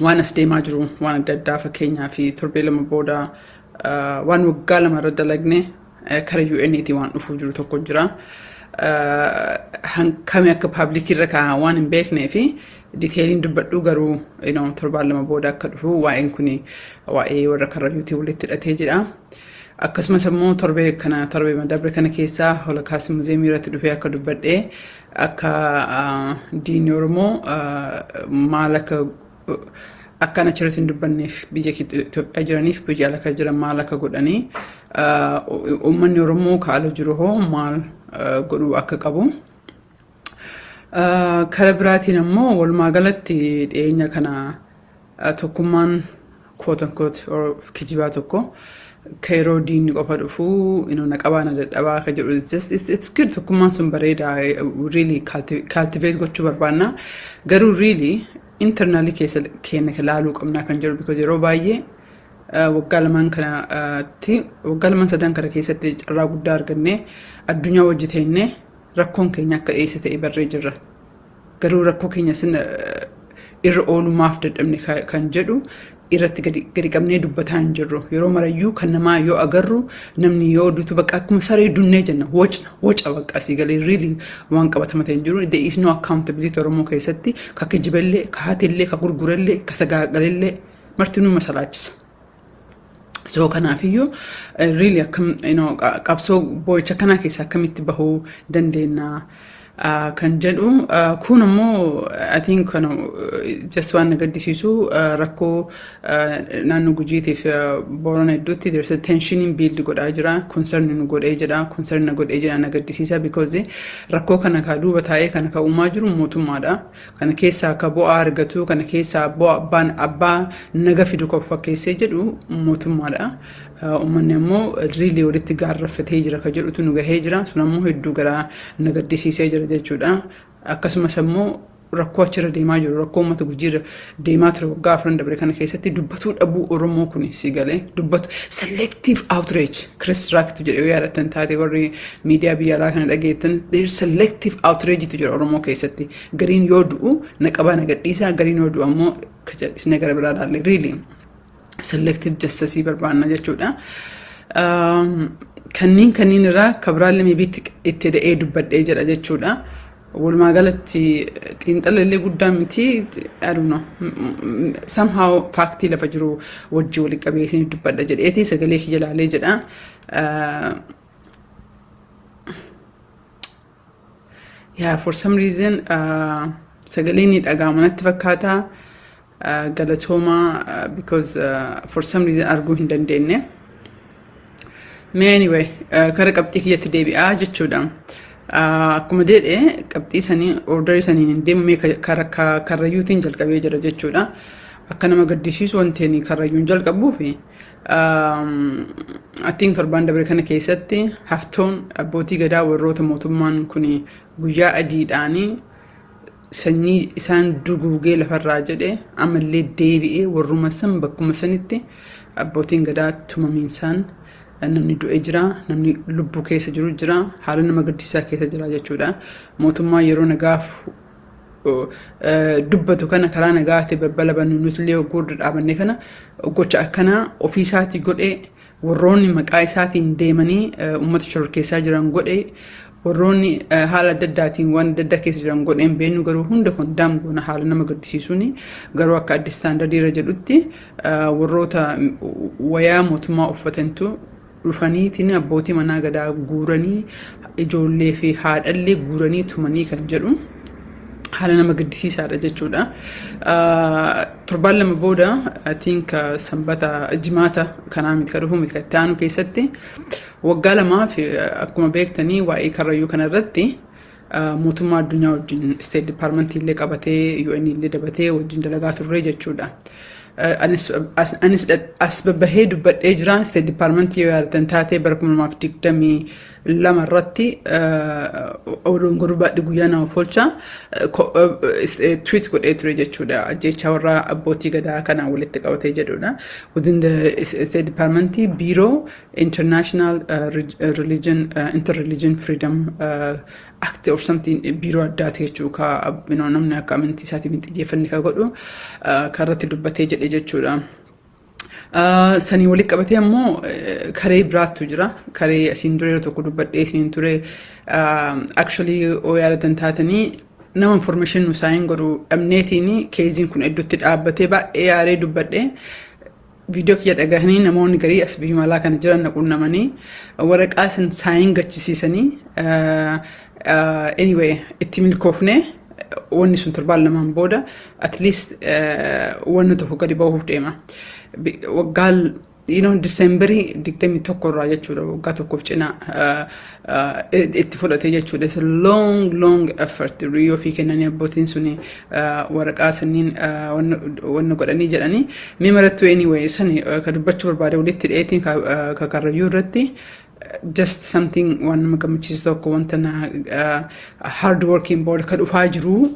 Waan as deemaa jiru waan adda addaa, fakkeenyaa fi torbee 2 booda waan waggaa 2 irra dalagne kara UN'ti waan dhufuu jiru tokko jira. Kami akka public irra kaa'an waan hin beeknee fi detailiin dubbadhu, garuu torbaan 2 booda akka dhufu waa'een kun waa'ee warra Karrayyuutii walitti hidhatee jira. Akkasumas immoo torbee kana, torbee dabre kana keessaa Holocaust Museum irratti dhufee akka dubbadhee, akka diinni Oromoo maal akka akkaan achirratti hin dubbanneef biyya Itoophiyaa jiraniif biyya ala kan jiran maal akka godhanii, uummanni Oromoo ka ala jiru hoo maal godhuu akka qabu. Kara biraatiin ammoo walumaa galatti dhiyeenya kana Tokkummaan quote unquote kijibaa tokko ka yeroo diinni qofa dhufuu na qabaa na dadhabaa ka jedhu, it's just it's good. Tokkummaan sun bareeda, really cultivate gochuu barbaanna, garuu really internally keessa keenya ilaaluu qabnaa kan jedhu, because yeroo baay'ee waggaa 2n kanatti, waggaa 2n sadan kana keessatti carraa guddaa argannee addunyaa wajji teennee rakkoon keenya akka eessa ta'e barree jirra. Garuu rakkoo keenya sin irra oolumaaf dadhabne kan jedhu irratti gadi qabnee dubbataa hin jirru. Yeroo marayyuu kan namaa yoo agarru, namni yoo dutu, bakka akkuma saree dunnee jenna, wocna woca bakka asii galee really waan qabatama ta'e hin jiru. There is no accountability Oromoo keessatti. Ka kijiballee, ka hatillee, ka gurgurallee, ka sagaagalellee martinuu masalaachisa. So kanaafiyyuu really akkam qabsoo boo'icha kanaa keessaa akkamitti bahuu dandeenya kan jedhu. Kun ammoo I think kana just waan na gaddisiisu, rakkoo naannoo Gujiitiif Boorana hedduutti there's a tensioniin build godhaa jira, concern nu godhee jira, concern na godhee jira, na gaddisiisa, because rakkoo kana ka duuba taa'ee kana ka uumaa jiru mootummaadha. Kana keessaa ka bu'aa argatu, kana keessaa bu'aa abbaan abbaa naga fidu kan fakkeessee jedhu mootummaadha. Uummanni ammoo really walitti gaarraffatee jira ka jedhutu nu gahee jira. Sun ammoo hedduu garaa na gaddisiisee jira jechuudha. Akkasumas ammoo rakkoo achirra deemaa jiru, rakkoo uummata Gujiirra deemaa ture waggaa 4n dabre kana keessatti dubbatuu dhabuu Oromoo kun si galee dubbatu, selective outrage Chris Rock jedhee yoo yaadattan taate, warri miidiyaa biyya alaa kana dhageettan, there selective outrage jira Oromoo keessatti. Gariin yoo du'u na qabaa na gadhiisaa, gariin yoo du'u ammoo kajallisne gara biraa laalle. Really selective justice barbaanna jechuudha. Kanneen irraa kabiraallee maybe itti da'ee dubbadhee jedha jechuudha. Walumaa galatti xiinxala illee guddaa miti, I don't know. Somehow factii lafa jiru wajji walitti qabee isin dubbadha jedheeti sagalee kiyya laalee jedha. Yeah, for some reason sagaleen ni dhaga'ama natti fakkaata. Galatooma, because for some reason arguu hin dandeenye. Mee anyway, kara qabxii kiyyatti deebi'aa jechuudha. Akkuma jedhe qabxii sanii orderii saniin hin deemu, mee kara Karrayyuutiin jalqabee jira jechuudha. Akka nama gaddisiisu wanti ani Karrayyuun jalqabuufi I think torbaan dabre kana keessatti haftoon abbootii gadaa warroota mootummaan kun guyyaa adiidhaanii sanyii isaan duguugee lafarraa jedhe, ammallee deebi'ee warruma san bakkuma sanitti abbootiin gadaa tumamiinsaan namni du'ee jira, namni lubbuu keessa jiru jira, haala nama gaddisiisaa keessa jira jechuudha. Mootummaa yeroo nagaaf dubbatu kana karaa nagaatti balbala bannu, nutillee gurra dhaabanne kana gocha akkanaa ofii isaatii godhee, warroonni maqaa isaatiin deemanii uummata shororkeessaa jiran godhee, warroonni haala adda addaatiin waan adda addaa keessa jiran godheen beennu, garuu hunda kun daamgoona haala nama gaddisiisuuni. Garuu akka Addis Standard irra jedhutti warroota wayaa mootummaa uffatantu dhufaniitiin abbootii manaa gadaa guuranii, ijoollee fi haadhallee guuranii tumanii kan jedhu haala nama gaddisiisaadha jechuudha. Torbaan 2 booda, I think sanbata jimaata kanaa miti, ka dhufu miti, kan itti aanu keessatti waggaa 2f akkuma beektanii waa'ee Karrayyuu kanarratti mootummaa addunyaa wajjin State Department illee qabatee, UN illee dabatee wajjin dalagaa turre jechuudha. Anis as babbahee dubbadhee jira. State Department yoo yaadatan taatee bara 2022 irratti, oduun godhuu baadhi guyyaa nama folcha, tweet godhee ture jechuudha. Ajjeechaa warra abbootii gadaa kanaan walitti qabatee jedhudha. Within the State Department Bureau International Religion Interreligion Freedom Act or something biiroo addaati jechuu, ka namni akka amantii isaatiif hin xiyyeeffanne ka godhu ka irratti dubbatee jedhe jechuudha. Sanii walitti qabatee ammoo karee biraattu jira. Karee asiin dura yeroo tokko dubbadhee isiniin ture. Actually, oo yaadatan taatanii, nama information nu sign godhu dhabneetiin caseiin kun iddootti dhaabbatee baay'ee yaaree dubbadhee, viidiyoo kiyya dhagahanii namoonni garii as biyya alaa kana jiran na qunnamanii waraqaa san sign gachisiisanii, anyway, itti milkoofne. Wanni sun torbaan 2n booda at least wanni tokko gadi bahuuf deema. Waggaa Decemberii 21 irraa jechuudha, waggaa tokkoof cinaa itti fudhate jechuudha. It's a long, long effort. Riyyoo fi kennanii abbootiin suni waraqaa sanniin wanna godhanii jedhanii mee marattuu. Anyway, sani ka dubbachuu barbaade walitti dhiyeetiin ka Karrayyuu irratti just something waan nama gammachiisu tokko, wanta na hard working booda ka dhufaa jiru.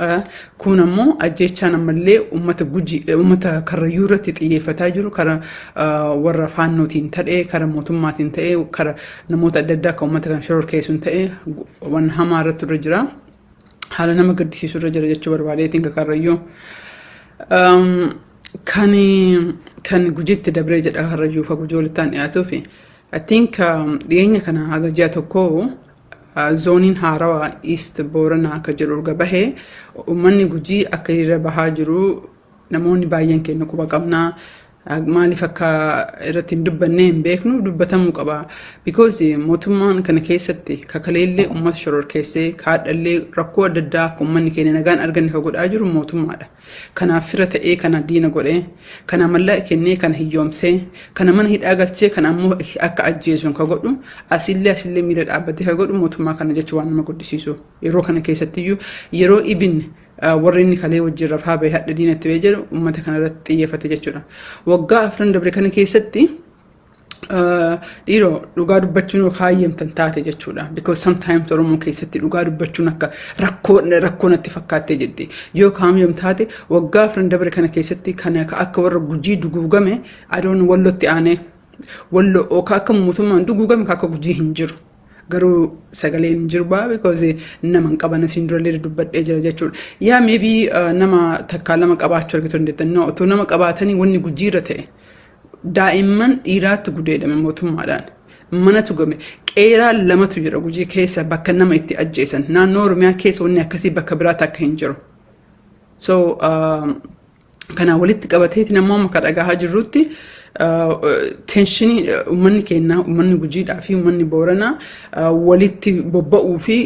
Kun ammoo ajjeechaan ammallee ummata Guji, ummata Karrayyuu irratti xiyyeeffataa jiru, kara warra Faannootiin ta'e, kara mootummaatiin ta'e, kara namoota adda addaa kan ummata kan shororkeessuun ta'e, waan hamaa irratti irra jira, haala nama gaddisiisu irra jira jechuu barbaadeetiin ka Karrayyuu. Kan Gujitti dabree jedha, Karrayyuu fa Gujii walittaan dhiyaatuufi. I think dhiyeenya kana haga ji'a tokko zooniin haarawaa East Booranaa akka jedhu erga bahee, uummanni Gujii akka hiriira bahaa jiru namoonni baay'een keenya quba qabnaa. Maaliif akka irratti hin dubbanne hin beeknu, dubbatamuu qaba. Because mootummaan kana keessatti kakaleellee uummata shororkeessee kaadhallee rakkoo adda addaa akka uummanni keenya nagaan arganne ka godhaa jiru mootummaadha. Kanaaf fira ta'ee kana diina godhee, kana mallaqa kennee kana hiyyoomsee, kana mana hidhaa galchee, kana ammoo akka ajjeesuun ka godhu, asillee asillee miila dhaabbatee ka godhu mootummaa kana jechuu waan nama guddisiisu. Yeroo kana keessattiyyuu, yeroo ibin warri inni kalee wajjin rafaa bahee hadha diinatti bahee jedhu uummata kana irratti xiyyeeffate jechuudha. Waggaa 4n dabre kana keessatti, dhiiroo, dhugaa dubbachuun kaayyamtan taate jechuudha. Because sometimes Oromoo keessatti dhugaa dubbachuun akka rakkoo rakkoo natti fakkaattee jetti. Yoo kaayyam taate, waggaa 4n dabre kana keessatti kan akka warra Gujii duguugame adoon Wallotti aanee, Walloo akka mootummaan duguugame akka Gujii hin jiru. Garuu sagaleen hin jiru baa, because nama hin qaban, asiin durallee dubbadhee jira jechuudha. Yaa, maybe nama takkaa lama qabaachuu argatu dandeettan. No, otoo nama qabaatanii wanni Gujiirra ta'e, daa'imman dhiiraatti gudeedame mootummaadhaan. Manatu game, qeeraa lamatu jira Gujii keessa bakka nama itti ajjeesan. Naannoo Oromiyaa keessa wanni akkasii bakka biraatti akka hin jiru. So kanaan walitti qabateeti namoonni akka dhagahaa jirrutti tensionii uummanni keenya, uummanni Gujiidhaa fi uummanni Booranaa walitti bobba'uu fi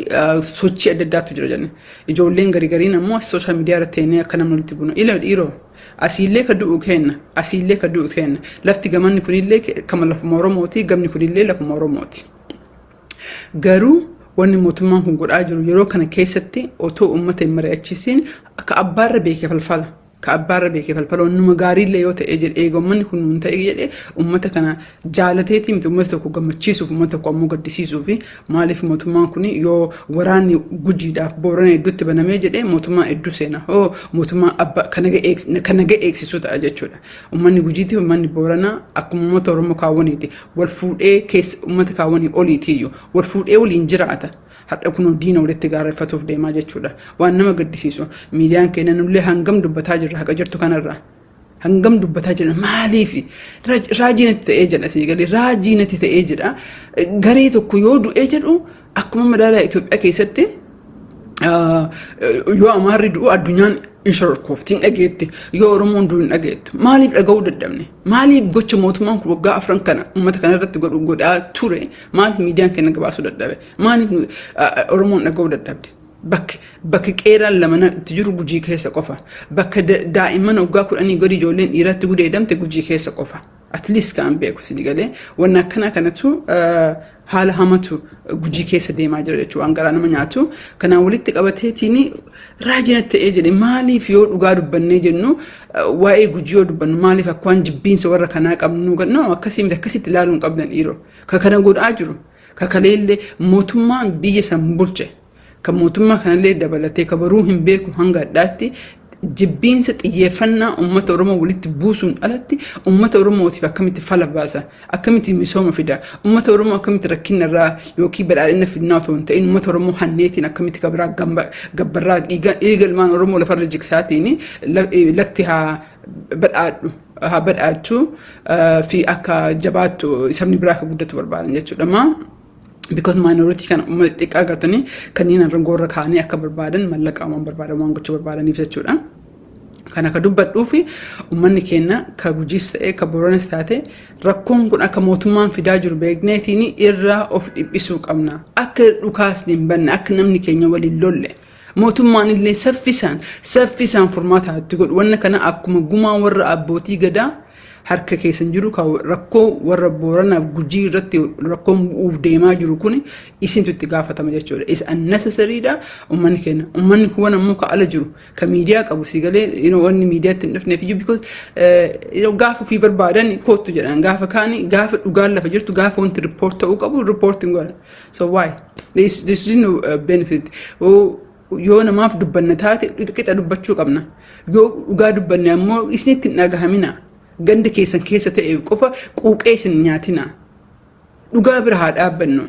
sochii adda addaatu jira jenne. Ijoolleen garii gariin ammoo social media irratti teenyee akka namni walitti bunu. Ila dhiiroo, asiillee ka du'u kenna, asiillee ka du'u kenna. Lafti gamanni kunillee kama lafuma Oromooti, gamni kunillee lafuma Oromooti. Garuu wanni mootummaan kun godhaa jiru yeroo kana keessatti otoo uummata hin mari'achisiin akka abbaarra beekee falfala. Ka abbaarra beekee falfala wannuma gaariillee yoo ta'e jedhe, eega uummanni kun nuun ta'e jedhe, uummata kana jaalateeti miti, uummata tokko gammachiisuuf, uummata tokko ammoo gaddisiisuuf. Maaliif mootummaan kun yoo waraanni Gujiidhaaf Boorana hedduutti banamee jedhe, mootummaan hedduu seena hoo, mootummaa abba kan naga eegsisuu ta'a jechuudha. Uummanni Gujiitii, uummanni Booranaa akkuma uummata Oromoo kaawwaniiti, wal fuudhee keessa uummata kaawwanii oliitiyyuu wal fuudhee waliin jiraata. Hadha kunoo diina walitti gaarreeffatuuf deemaa jechuudha. Waan nama gaddisiisu, miidiyaan keenya nullee hangam dubbataa jirra? Haqa jirtu kanarraa. Hangam dubbataa jirra? Maaliif raajii natti ta'ee jedha, sii galee raajii natti ta'ee jedha. Garee tokko yoo du'ee jedhu, akkuma madaalaa Itoophiyaa keessatti yoo Amaarri du'u addunyaan in shororkoofti, hin dhageetti. Yoo Oromoon du'u hin dhageettu. Maaliif dhaga'uu dadhabne? Maaliif gocha mootummaan kun waggaa 4n kana uummata kana irratti godhu godhaa ture, maaliif miidiyaan keenya gabaasuu dadhabe? Maaliif Oromoon dhaga'uu dadhabde? Bakki qeeraan lama itti jiru Gujii keessa qofa. Bakka daa'imman waggaa 10 gadi ijoolleen dhiiratti gudeedamte Gujii keessa qofa. At least kan beeku si galee, wanna akkanaa kanatu haala hamatu Gujii keessa deemaa jira jechuudha, waan garaa nama nyaatu. Kanaan walitti qabateetiin raajii natti ta'ee jedhe. Maaliif yoo dhugaa dubbannee jennu, waa'ee Gujii yoo dubbannu, maaliif akka waan jibbiinsa warra kanaa qabnu? No, akkasii miti, akkasitti ilaaluu hin qabdan dhiiroo. Ka kana godhaa jiru, ka kaleellee mootummaan biyya san bulche, kan mootummaa kanallee dabalatee ka baruu hin beeku hanga addaatti. Jibbiinsa xiyyeeffannaa uummata Oromoo walitti buusuun alatti uummata Oromootiif akkamitti fala baasa, akkamitti misooma fida, uummata Oromoo akkamitti rakkina irraa yookiin badhaadhina fidnaa otoo hin ta'in, uummata Oromoo hanneetiin akkamitti kabiraa gabbarraa dhiiga ilmaan Oromoo lafarra jigsaatiin lakti haa badhaadhu, haa badhaachuu fi akka jabaattu, sabni biraa akka guddatu barbaadan jechuudha. Maa? Because minority kana, uummata xiqqaa agartanii kanneen aangoorra kaa'anii akka barbaadan, mallaqa waan barbaadan waan gochuu barbaadaniif jechuudha. Kana ka dubbadhuu fi uummanni keenya ka Gujiis ta'ee ka Booranas taate, rakkoon kun akka mootummaan fidaa jiru beekneetiin irraa of dhiphisuu qabna. Akka dhukaasni hin banne, akka namni keenya waliin lolle. Mootummaan illee saffisaan saffisaan furmaata itti godhu. Wanna kana akkuma gumaa warra abbootii gadaa harka keessan jiru, kan rakkoo warra Booranaaf Gujii irratti rakkoon bu'uuf deemaa jiru kun isintu itti gaafatama jechuudha. Is unnecessary dha uummanni keenya. Uummanni kuwan ammoo ka ala jiru, ka miidiyaa qabu si galee, wanni miidiyaatti hin dhufneef iyyuu because gaafa ofii barbaadan kootu jedhan, gaafa kaani, gaafa dhugaan lafa jirtu, gaafa wanti report ta'uu qabu report hin godhan. So why? There is no benefit. Yoo namaaf dubbanna taate qixa dubbachuu qabna. Yoo dhugaa dubbanne ammoo isinitti hin dhagahamina. Ganda keessan keessa ta'e qofa quuqee isin nyaatina. Dhugaa bira haa dhaabbannu.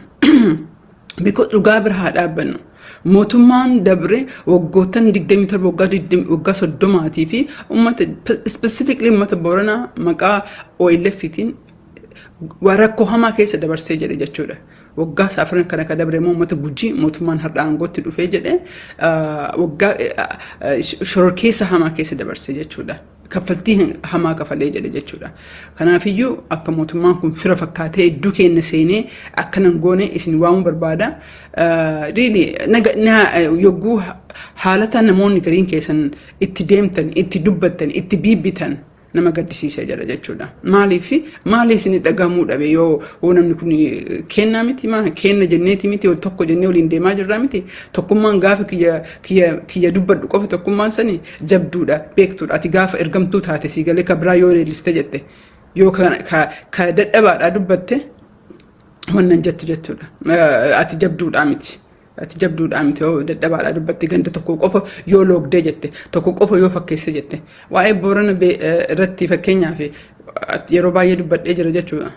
Because dhugaa bira haa dhaabbannu. Mootummaan dabre waggoottan 27, waggaa 20, waggaa 30 fi uummata, specifically uummata Booranaa, maqaa OLF-tiin waa rakkoo hamaa keessa dabarsee jedhe jechuudha. Waggaa 4 kana ka dabre immoo uummata Gujii, mootummaan har'a aangootti dhufee jedhe, waggaa shororkeessa hamaa keessa dabarsee jechuudha. Kaffaltii hamaa kafalee jedhe jechuudha. Kanaafiyyuu akka mootummaan kun fira fakkaatee hedduu keenya seenee akkanan goone isin waamuu barbaada. Really, yogguu haalata namoonni gariin keessan itti deemtan, itti dubbattan, itti biibbitan nama gaddisiisee jira jechuudha. Maaliif maaliif isin dhagahamuu dhabe? Yoo namni kun kennaa miti, maa kenna jenneeti miti, tokko jennee waliin deemaa jirraa miti? Tokkummaan gaafa kiyya kiyya kiyya dubbadhu qofa tokkummaan sani jabduudha, beektuudha. Ati gaafa ergamtuu taate si galee ka biraa yoo leelliste jette, yoo ka dadhabaadhaa dubbatte wannan jettu jechuudha. Ati jabduudhaa miti. Ati jabduudhaa miti yoo dadhabaadhaa dubbatte, ganda tokko qofa yoo loogdee jette, tokko qofa yoo fakkeesse jette. Waa'ee Boorana irratti fakkeenyaaf yeroo baay'ee dubbadhee jira jechuudha.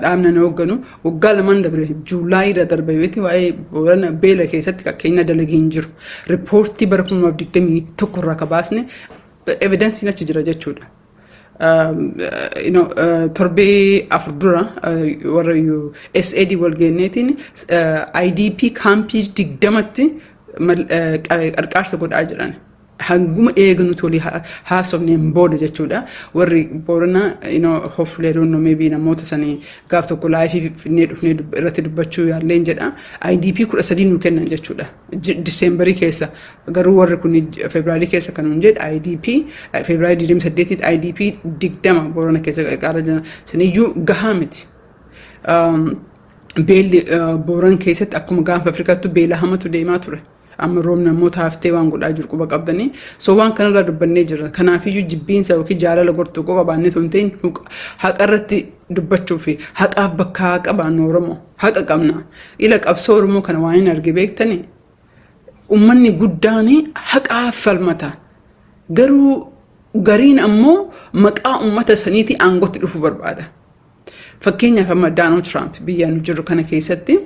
Dhaabni na hoogganu waggaa 2 dabre, July irra darbe beeti, waa'ee Boorana beela keessatti fakkeenya dalagee hin jiru. Riippoortii bara 2021 irraa ka baasne evidenceiin achi jira jechuudha. Torbee 4 dura warra USAID wal geenneetiin IDP kaampii 20tti qarqaarsa godhaa jiran. Hanguma eega nuti walii haasofneen booda jechuudha. Warri Booranaa, hopefully, I don't know, maybe namoota sanii gaaf tokko live finnee dhufnee irratti dubbachuu yaalleen jedha. IDP 13 nu kennan jechuudha. Diseembarii keessa garuu warri kun Febraarii keessa kan nun jedhe IDP Febraarii 28 IDP 20 Boorana keessa qarqaara jiran. Saniyyuu gahaa miti. Beelli Booran keessatti akkuma gaanfa Afrikaatti beela hamatu deemaa ture. Amma roobni namoota haftee waan godhaa jiru quba qabdanii. So waan kanarraa dubbannee jirra. Kanaafiyyuu jibbiinsa yookiin jaalala gortuu qofa baannee osoo hin ta'in, haqa irratti dubbachuu fi haqaaf bakka haa qabaannu. Oromoo haqa qabna. Ila qabsoo Oromoo kana waan hin arge beektanii, uummanni guddaan haqaaf falmata. Garuu gariin ammoo maqaa uummata saniitii aangootti dhufuu barbaada. Fakkeenyaaf amma Donald Trump biyya nu jirru kana keessatti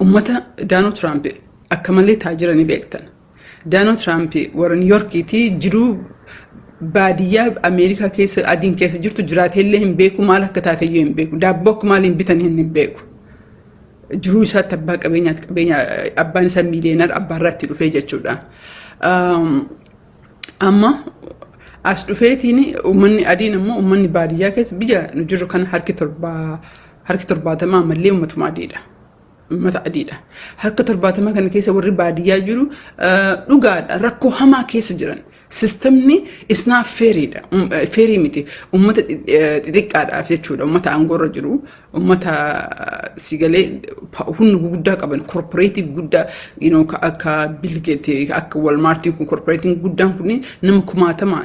uummata, Donald Trump akka malee taajira ni beektan. Donald Trump warra New Yorkiitii jiruu baadiyyaa Ameerikaa keessa adiin keessa jirtu jiraateellee hin beeku, maal akka taateyyuu hin beeku, daabboo akka maaliin bitan hin beeku. Jiruu isaatti abbaa qabeenyaati, qabeenya abbaan isaa millionaire, abbaarraa itti dhufee jechuudha. Amma as dhufeetiin uummanni adiin ammoo, uummanni baadiyyaa keessa biyya nu jirru kana harki 70 ammallee uummatuma adiidha. Uummata adiidha. Harka 70 kana keessa warri baadiyyaa jiru dhugaadha, rakkoo hamaa keessa jiran. Systemni isnaa fairiidha. Fair miti. Uummata xixiqqaadhaaf jechuudha. Uummata aangoorra jiru. Uummata sigalee humna guguddaa qaban, corporate guguddaa akka Bill Gates, akka Walmartiin kun, corporateiin guddaan kun nama kumaatama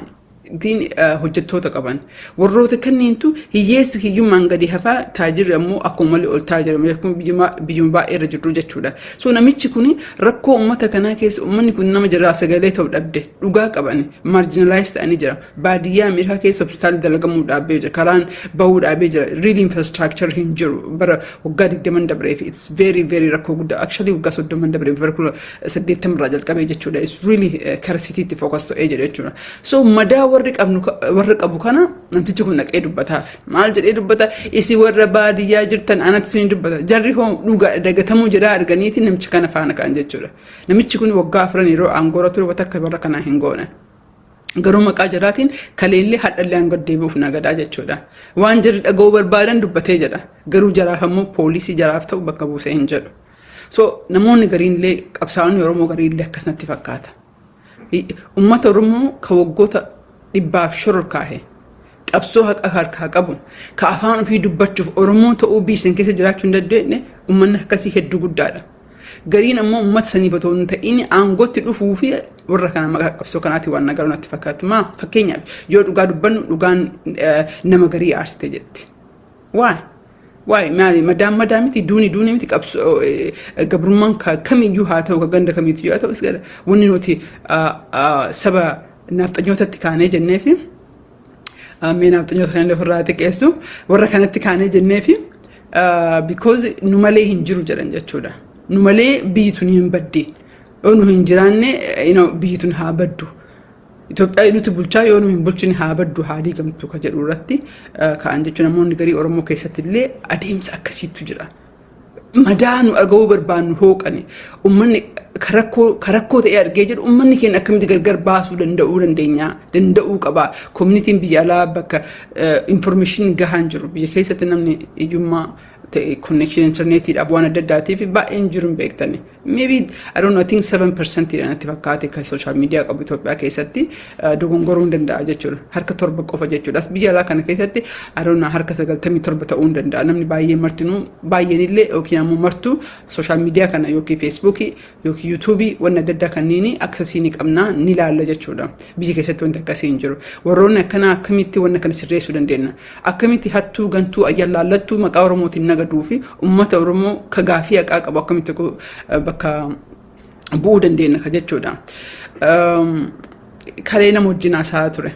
Hojjettoota qaban. Warroota kanneentu hiyyeessi hiyyummaan gadi hafaa, taajirri ammoo akkuma malee ol taajira, biyyuma baay'ee irra jirru jechuudha. So namichi kun rakkoo uummata kanaa keessa uummanni kun nama jiraa sagalee ta'u dhabde, dhugaa qaban, marginalize ta'anii jira. Baadiyyaa Ameerikaa keessa hospitaalli dalagamuu dhaabee jira. Karaan bahuu dhaabee jira. Real infrastructure hin jiru. Bara waggaa 20 dabreef it's very very rakkoo guddaa, actually waggaa 30 dabreef, bara 1980 irraa jalqabee jechuudha. It's really kara cityitti focus ta'ee jira jechuudha. So madaa warri qabnu, warri qabu kana namtichi kun dhaqee dubbataaf. Maal jedhee dubbata? Isin warra baadiyyaa jirtan, anatti isin dubbata. Jarri hoo dhugaa dagatamuu jedhaa arganiiti namicha kana faana ka'an jechuudha. Namichi kun waggaa 4 yeroo aangoora ture wata akka warra kanaa hin goone. Garuu maqaa jaraatiin kaleellee hadhallee hanga deebi'uuf nagadaa jechuudha. Waan jarri dhaga'uu barbaadan dubbatee jedha. Garuu jaraaf ammoo poolisii jaraaf ta'u bakka buusee hin jedhu. So namoonni gariinillee, qabsaa'onni Oromoo gariinillee akkasumatti fakkaata. Uummata Oromoo ka waggoota dhibbaaf shororkaahe, qabsoo haqa harkaa qabu, ka afaan ofii dubbachuuf Oromoo ta'uu biyya san keessa jiraachuu hin dandeenye, uummanni akkasii hedduu guddaadha. Gariin ammoo uummata saniif otoo hin ta'in aangootti dhufuu fi warra kana maqaa qabsoo kanaatiin waan nagaru natti fakkaata. Maa fakkeenyaaf yoo dhugaa dubbannu, dhugaan nama garii aarsite jetti. Waay waay, maali? Madaan madaa miti, duuni duuni miti, qabsoo gabrummaan kamiyyuu haa ta'u, ka ganda kamiitu haa ta'u, wanni nuti saba naafxanyootatti kaanee jennee fi mee naafxanyoota kan ofirraa xiqqeessu, warra kanatti kaanee jennee fi because nu malee hin jiru jedhan jechuudha. Nu malee biyyi tun hin baddi. Yoo nu hin jiraanne biyyi tun haa baddu. Itoophiyaa nuti bulchaa, yoo nu hin bulchine haa baddu, haa diigamtu ka jedhu irratti ka'an jechuun namoonni garii Oromoo keessatti illee adeemsa akkasiitu jira. Madaa nu dhaga'uu barbaannu hooqani. Uummanni karakkoo ta'ee argee jedhu, uummanni keenya akkamitti gargar baasuu danda'uu dandeenya, danda'uu qaba. Communityn biyya alaa bakka information gahaan jiru, biyya keessatti namni iyyummaa ta'e connection internetiidhaaf waan adda addaatiif baay'een jiru hin beektani. Maybe, I don't know, I think 7% dha natti fakkaate kan social media qabu Itoophiyaa keessatti, dogongoruu hin danda'a jechuudha. Harka 7 qofa jechuudha. As biyya alaa kana keessatti, I don't know, harka 97 ta'uu hin danda'a. Namni baay'een martinuu, baay'een illee yookiin ammoo martuu social media kana yookiin Facebookii yookiin YouTubeii wanna adda addaa kanneen accessii ni qabnaa, ni ilaalla jechuudha. Biyya keessatti wanti akkasii hin jiru. Warroonni akkanaa akkamitti wanna kana sirreessuu dandeenya? Akkamitti hattuu gantuu ayyaalaallattuu maqaa Oromootiin nagaduu fi uummata Oromoo ka gaafii haqaa qabu akkamitti bakka bu'uu dandeenya ka jechuudha. Kalee nama wajjin haasa'aa ture.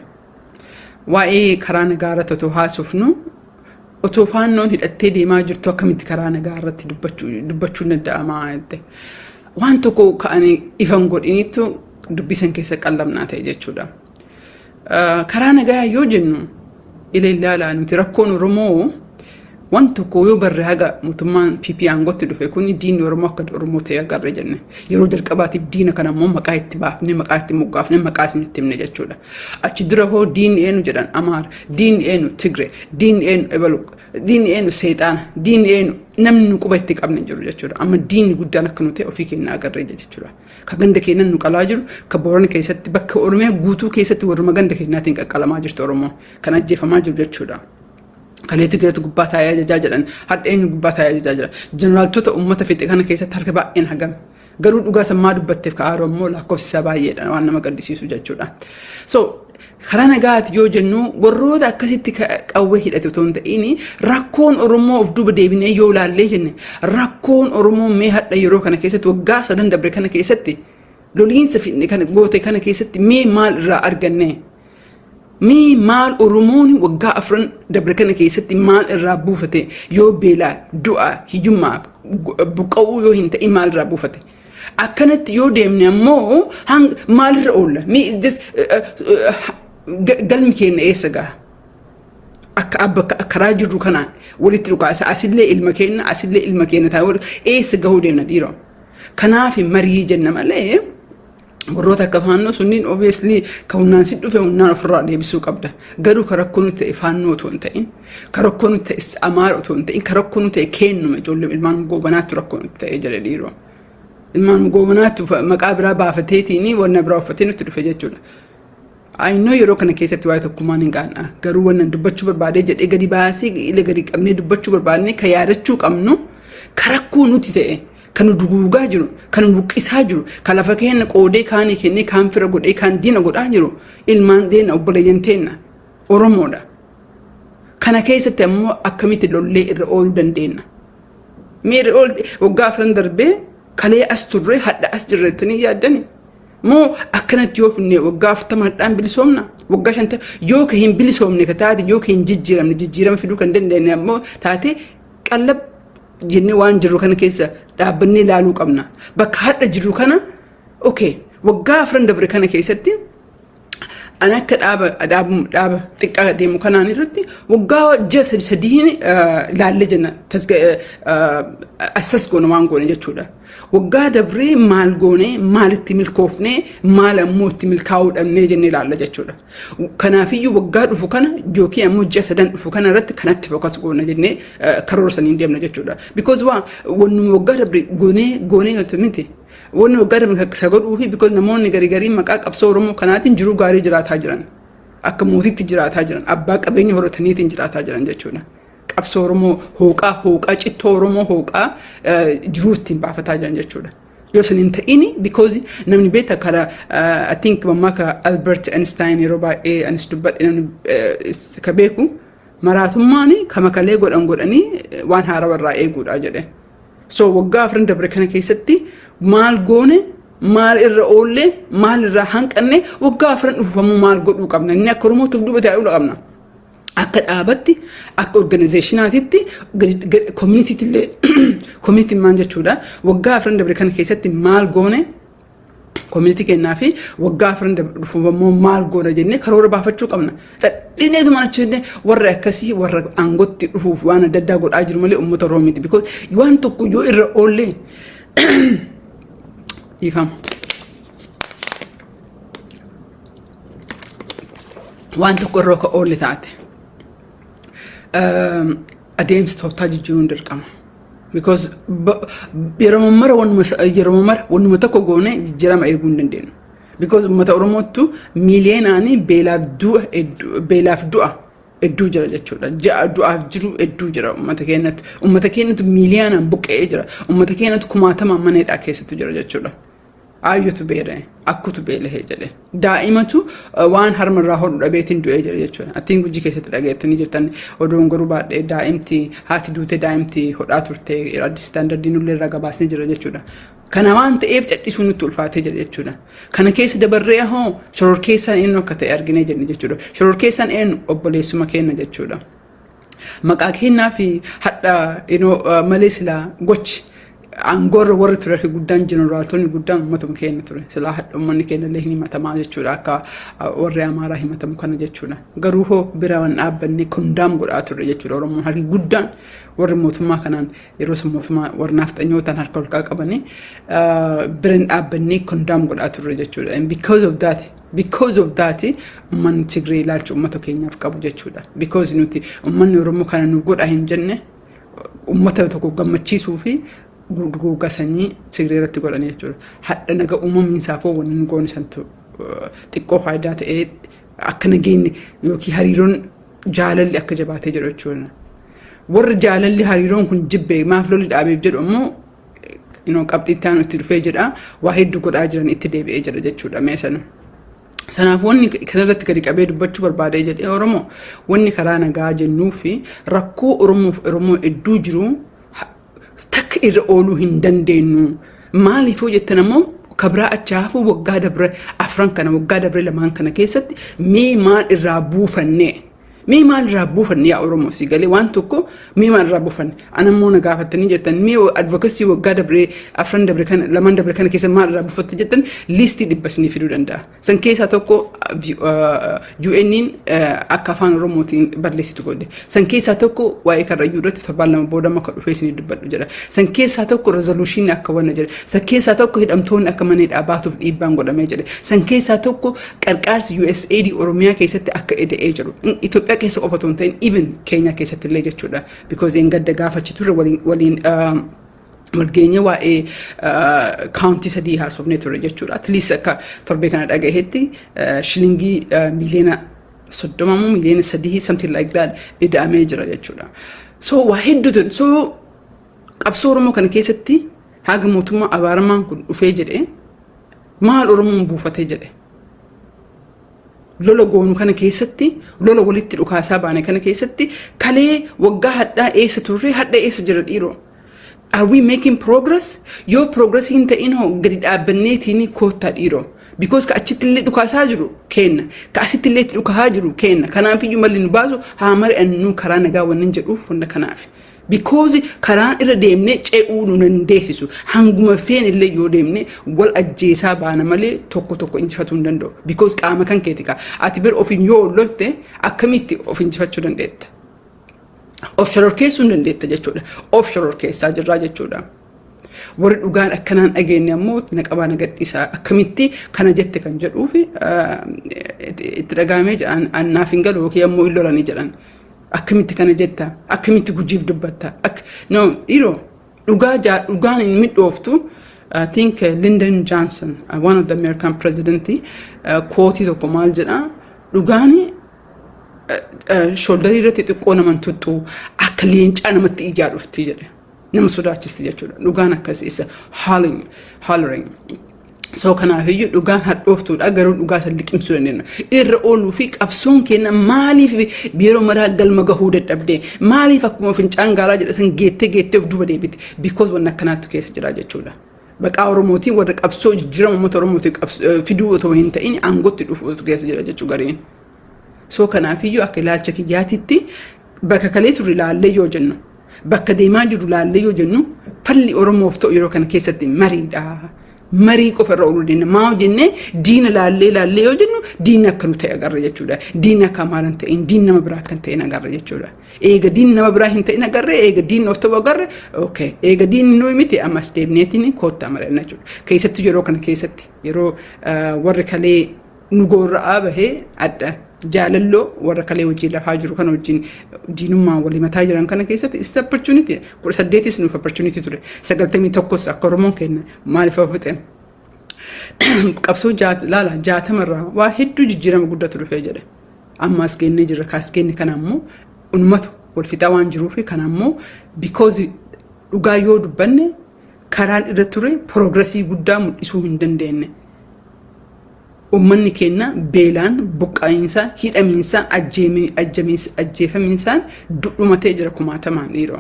Waa'ee karaa nagaa irratti otoo haasofnu, otoo faannoon hidhattee deemaa jirtu akkamitti karaa nagaa irratti dubbachuun danda'amaa jette. Waan tokko ka'anii ifan godhiniitu dubbisan keessa qallamnaa ta'e jechuudha. Karaa nagaa yoo jennu, ilaalaa nuti rakkoon Oromoo waan tokko yoo barre, haga mootummaan PP aangootti dhufe kun diinni Oromoo akka Oromoo ta'e agarre jenne. Yeroo jalqabaatiif diina kana immoo maqaa itti baafne, maqaa itti moggaafne, maqaa isinitti himne jechuudha. Achi dura hoo diinni eenyu jedhan? Amaara, diinni eenyu? Tigre, diinni eenyu? Ebalu, diinni eenyu? Seexaana, diinni eenyu? Namni nu quba itti qabne jiru jechuudha. Amma diinni guddaan akka nu ta'e ofii keenya agarree jechuudha. Ka ganda keenyan nu qalaa jiru, ka Boorana keessatti, bakka Oromiyaa guutuu keessatti warruma ganda keenyaatiin qaqqalamaa jirtu Oromoo kan ajjeefamaa jiru jechuudha. Kalee Tigireetu gubbaa taa'ee ajajaa jedhan, hadha eenyu gubbaa taa'ee ajajaa jira? Jeneraaltota uummata fixe kana keessatti harka baay'een hagam? Garuu dhugaa sammaa dubbatteef ka aaroo immoo lakkoofsi isaa baay'eedha, waan nama gaddisiisu jechuudha. So karaa nagaati yoo jennu, warroota akkasitti qawwee hidhate otoo hin ta'in, rakkoon Oromoo of duuba deebinee yoo ilaallee jenne, rakkoon Oromoo mee hadha yeroo kana keessatti, waggaa sadan dabre kana keessatti, loliinsa fidne kana goote kana keessatti mee maal irraa arganne? Mee maal Oromoon waggaa 4 dabre kana keessatti maal irraa buufate? Yoo beelaa, du'a, hiyyummaa, buqqa'uu yoo hin ta'in maal irraa buufate? Akkanatti yoo deemne ammoo maalirra oolla? Galmi keenya eessa gaha? Akka abba karaa jirru kanaan walitti dhukaasa, asillee ilma keenya, asillee ilma keenya ta'e, eessa gahuu deemna dhiiroo? Kanaaf marii jenna malee, warroota akka faannoo sunniin obviously ka humnaan si dhufe humnaan ofirraa deebisuu qabda. Garuu ka rakkoo nuti ta'e faannoo otoo hin ta'in, ka rakkoo nuti ta'e Amaara otoo hin ta'in, ka rakkoo nuti ta'e kennuma ijoollee ilmaan goobanaatti rakkoo nuti ta'e jedhe dhiiroo. Ilmaan goobanaatti maqaa biraa baafateetiin wanna biraa uffatee nutti dhufe jechuudha. Ayinnoo yeroo kana keessatti waa'ee tokkummaan hin qaan'a. Garuu wannan dubbachuu barbaadee jedhee gadi baasee ila gadi qabnee dubbachuu barbaadnee ka yaadachuu qabnu ka rakkoo nuti ta'e Kan nu duguugaa jiru, kan nu buqqisaa jiru, kan lafa keenya qoodee kaanii kennee, kaan fira godhee, kaan diina godhaa jiru ilmaan deena, obboleeyyan teenna Oromoodha. Kana keessatti ammoo akkamitti lollee irra ooluu dandeenya? Mee irra oolte waggaa 4 darbee kalee as turre, hadha as jirrettanii yaaddani? Moo akkanatti yoo finne waggaa 40 hadhaan bilisoomna? Waggaa 50 yoo ka hin bilisoomne ka taate, yoo ka hin jijjiiramne, jijjiirama fiduu kan dandeenye ammoo taate, qallab jennee waan jirru kana keessa dhaabbannee ilaaluu qabna. Bakka hadha jirru kana, okay, waggaa 4 dabre kana keessatti ani akka dhaaba xiqqaa deemu kanaan irratti waggaa ji'a sadi sadiin laallee jenna, assess goone waan goone jechuudha. Waggaa dabree maal goone, maalitti milkoofne, maal ammoo itti milkaa'uu dhabnee jennee ilaalla jechuudha. Kanaafiyyuu waggaa dhufu kana yookiin ammoo ji'a sadan dhufu kana irratti kanatti focus goona jennee karoora saniin deemna jechuudha. Because waa wannuma waggaa dabre goonee goonee miti. Wanni waggaa dabre isa godhuu fi because namoonni garii garii maqaa qabsoo Oromoo kanaatiin jiruu gaarii jiraataa jiran. Akka mootiitti jiraataa jiran. Abbaa qabeenya horataniitiin jiraataa jiran jechuudha. Qabsoo Oromoo hooqaa hooqaa, cittoo Oromoo hooqaa jiruu ittiin baafataa jiran jechuudha. Yoo san hin ta'ini, because namni beekta karaa, I think mammaaka Albert Einstein yeroo baay'ee anis dubbadhe, namni ka beeku, maraatummaan kama kalee godhan godhanii waan haarawaa irraa eeguudha jedhe. So waggaa 4 dabre kana keessatti maal goone, maal irra oolle, maal irraa hanqanne, waggaa 4 dhufamuu maal godhuu qabna? Inni akka Oromootti of duuba taa'uu qabna. Akka dhaabatti, akka organizationaatitti, communitytti illee, communityn maal jechuudha? Waggaa 4 dabre kana keessatti maal goone community kennaa fi waggaa 4 dhufu immoo maal goona jennee karoora baafachuu qabna. Dhadhineetuma achi jennee warra akkasii, warra aangootti dhufuuf waan adda addaa godhaa jiru malee uummata Oromoo miti. Because waan tokko yoo irra oollee, dhiifama. Waan tokko irra ka oolle taate, adeemsa tooftaa jijjiiruun dirqama. Because yeroo mara wannuma tokko goone jijjiirama eeguu hin dandeenyu. Because uummata Oromoottu miiliyeenaanii beelaaf du'a hedduu jira jechuudha. Ja'a du'aaf jiru hedduu jira uummata keenyatti. Uummata keenyatti miiliyoonaan buqqa'ee jira. Uummata keenyatti kumaatamaan mana hidhaa keessattu jira jechuudha. Aayyotu beela'e, akkutu beela'ee jedhe. Daa'imatu waan harmarraa hodhu dhabeetiin du'ee jira jechuudha. Attiin Gujii keessatti dhageettanii jirtan, odoon garuu baadhee, daa'imti haati duute daa'imti hodhaa turte, Addis Standardiin illee irraa gabaasnee jira jechuudha. Kana waan ta'eef cadhisuun nutti ulfaatee jira jechuudha. Kana keessa dabarree hoo shororkeessaan eenyu akka ta'e arginee jirra jechuudha. Shororkeessaan eenyu? Obboleessuma keenya jechuudha. Maqaa kennaa fi hadha malee silaa gochi aangoorra warri ture harki guddaan, jeneraaltonni guddaan uummatuma keenya ture. Silaa hadha uummanni keenya illee hin himatamaa jechuudha, akka warri Amaaraa himatamu kana jechuudha. Garuu hoo bira waan dhaabbanne condemn godhaa turre jechuudha. Oromoon harki guddaan warri mootummaa kanaan yeroo sun mootummaa warra naaftanyootaan harka ol qabanii bira hin dhaabbannee condemn godhaa turre jechuudha. And because of that uummanni Tigree ilaalcha uummata keenyaaf qabu jechuudha. Because nuti uummanni Oromoo kana nu godha hin jenne, uummata tokko gammachiisuu fi duguuggaa sanyii Tigree irratti godhan jechuudha. Hadha naga uumamiinsaafoo wanni nu goone santu xiqqoo faayidaa ta'ee akka nageenyi yookiin hariiroon jaalalli akka jabaatee jedhu jechuudha. Warri jaalalli hariiroon kun jibbe maaf lolli dhaabeef jedhu ammoo qabxii itti aanu itti dhufee jedha, waa hedduu godhaa jiran itti deebi'ee jira jechuudha mee sana. Sanaaf wanni kanarratti gadi qabee dubbachuu barbaadee jedhee, Oromoo, wanni karaa nagaa jennuu fi rakkoo Oromoof Oromoo hedduu jiru takka irra ooluu hin dandeenyu. Maaliif yoo jettan ammoo, kabraa achi hafu waggaa dabre 4 kana, waggaa dabre 2n kana keessatti mee maal irraa buufanne? Mee maal irraa buufanne yaa Oromoo? Si galee waan tokko mee maal irraa buufanne? Ana immoo na gaafattanii jettan, mee advocacy waggaa dabree 4 dabre kana, 2n dabre kana keessa maal irraa buufatte jettan, listii 100 isinii fiduu danda'a. San keessaa tokko UN'n akka afaan Oromootiin barreessitu godhe. San keessaa tokko waa'ee Karrayyuu irratti torbaan 2 booda akka dhufee isinii dubbadhu jedha. San keessaa tokko resolutionii akka wanna jedhe. San keessaa tokko hidhamtoonni akka mana hidhaa baatuuf dhiibbaan godhamee jedhe. San keessaa tokko qarqaarsi USAID Oromiyaa keessatti akka eda'ee jiru. Itoophiyaa keessa qofa otoo hin ta'in, even Keenyaa keessatti illee jechuudha. Because een gadda gaafachi turre waliin walgeenye waa'ee county 3 haasofnee ture jechuudha. At least akka torbee kana dhagahetti shilingii miliyoona 30 moo miliyoona 3, something like that, ida'amee jira jechuudha. So waa hedduutu, so qabsoo Oromoo kana keessatti Haga mootummaa abaaramaan kun dhufee jedhee maal Oromoon buufatee jedhe? Lola goonu kana keessatti, lola walitti dhukaasaa baane kana keessatti, kalee waggaa hadhaa eessa turre, hadha eessa jira dhiiroo? Are we making progress? Yoo progress hin ta'in hoo gadi dhaabbanneetiin koottaa dhiiroo. Because ka achitti illee dhukaasaa jiru kenna. Ka asitti illee itti dhukaa jiru kenna. Kanaafiyyuu malli nu baasu haa mari'annu karaa nagaa wannan jedhuuf wanta kanaaf. Because karaan irra deemnee ce'uu nu dandeessisu. Hanguma feen illee yoo deemne wal ajjeesaa baana malee tokko tokko injifatuu hin danda'u. Because qaama kan keeti kaa. Ati bir ofiin yoo lolte akkamitti of injifachuu dandeetta? Of shororkeessuu hin dandeetta jechuudha. Of shororkeessaa jirraa jechuudha. Warri dhugaan akkanaan dhageenye ammoo na qabaa na gadhiisaa, akkamitti kana jette kan jedhuuf itti dhagahamee jedhan, annaaf hin galu yookiin ammoo hin lolanii jedhan. Akkamitti kana jetta? Akkamitti Gujiif dubbatta? No, dhiiroo, dhugaa dhugaan hin midhooftu. I think Lyndon Johnson, one of the American president, quote tokko maal jedha? Dhugaan shoulder irratti xiqqoo naman tuttu, akka leencaa namatti ijaa dhufti jedhe. Nama sodaachisti jechuudha. Dhugaan akkasii isa hollering. So kanaafiyyuu dhugaan hadhooftuudha, garuu dhugaa san liqimsuu dandeenya. Irra ooluu fi qabsoon keenya maaliif yeroo maraa galma gahuu dadhabdee, maaliif akkuma fincaan gaalaa jedhatan geettee geettee of duuba deebite? Because wanni akkanaatu keessa jira jechuudha. Baqaa Oromootiin warra qabsoo jijjiirama uummata Oromootiin fiduu otoo hin ta'in aangootti dhufuutu keessa jira jechuu gariin. So kanaafiyyuu akka ilaalcha kiyyaatitti bakka kalee turre ilaallee yoo jennu, bakka deemaa jiru ilaallee yoo jennu, falli Oromoof ta'u yeroo kana keessatti mariidha. Marii qofa irra ooluu dandeenya. Maa jennee diina laallee laallee yoo jennu diinni akka nu ta'e agarra jechuudha. Diinni akka maal hin ta'in, diinni nama biraa akka hin ta'in agarra jechuudha. Eega diinni nama biraa hin ta'in agarre, eega diinni of ta'u agarre, okay. Eega diinni nuyi miti, ammas deemneetiin koottaa mari'anna jechuudha. Keessattuu yeroo kana keessatti, yeroo warri kalee nu gorra'aa bahee adda jaalalloo warra kalee wajjin lafaa jiru kana wajjin diinummaan walii mataa jiran kana keessatti is opportunity. 18s nuuf opportunity ture, 91s akka Oromoon kenna maaliif fixe qabsoo laala 60rraa waa hedduu jijjiirama guddatu dhufee jedhe. Ammaas kennee jirra, kaas kenne. Kana ammoo ummatu wal fixaa waan jiruuf kana ammoo because dhugaa yoo dubbanne karaan irra ture progress guddaa mul'isuu hin dandeenye. Uummanni keenya beelaan, buqqaa'insaan, hidhamiinsaan, ajjeefamiinsaan dudhumatee jira kumaatamaan dhiiroo.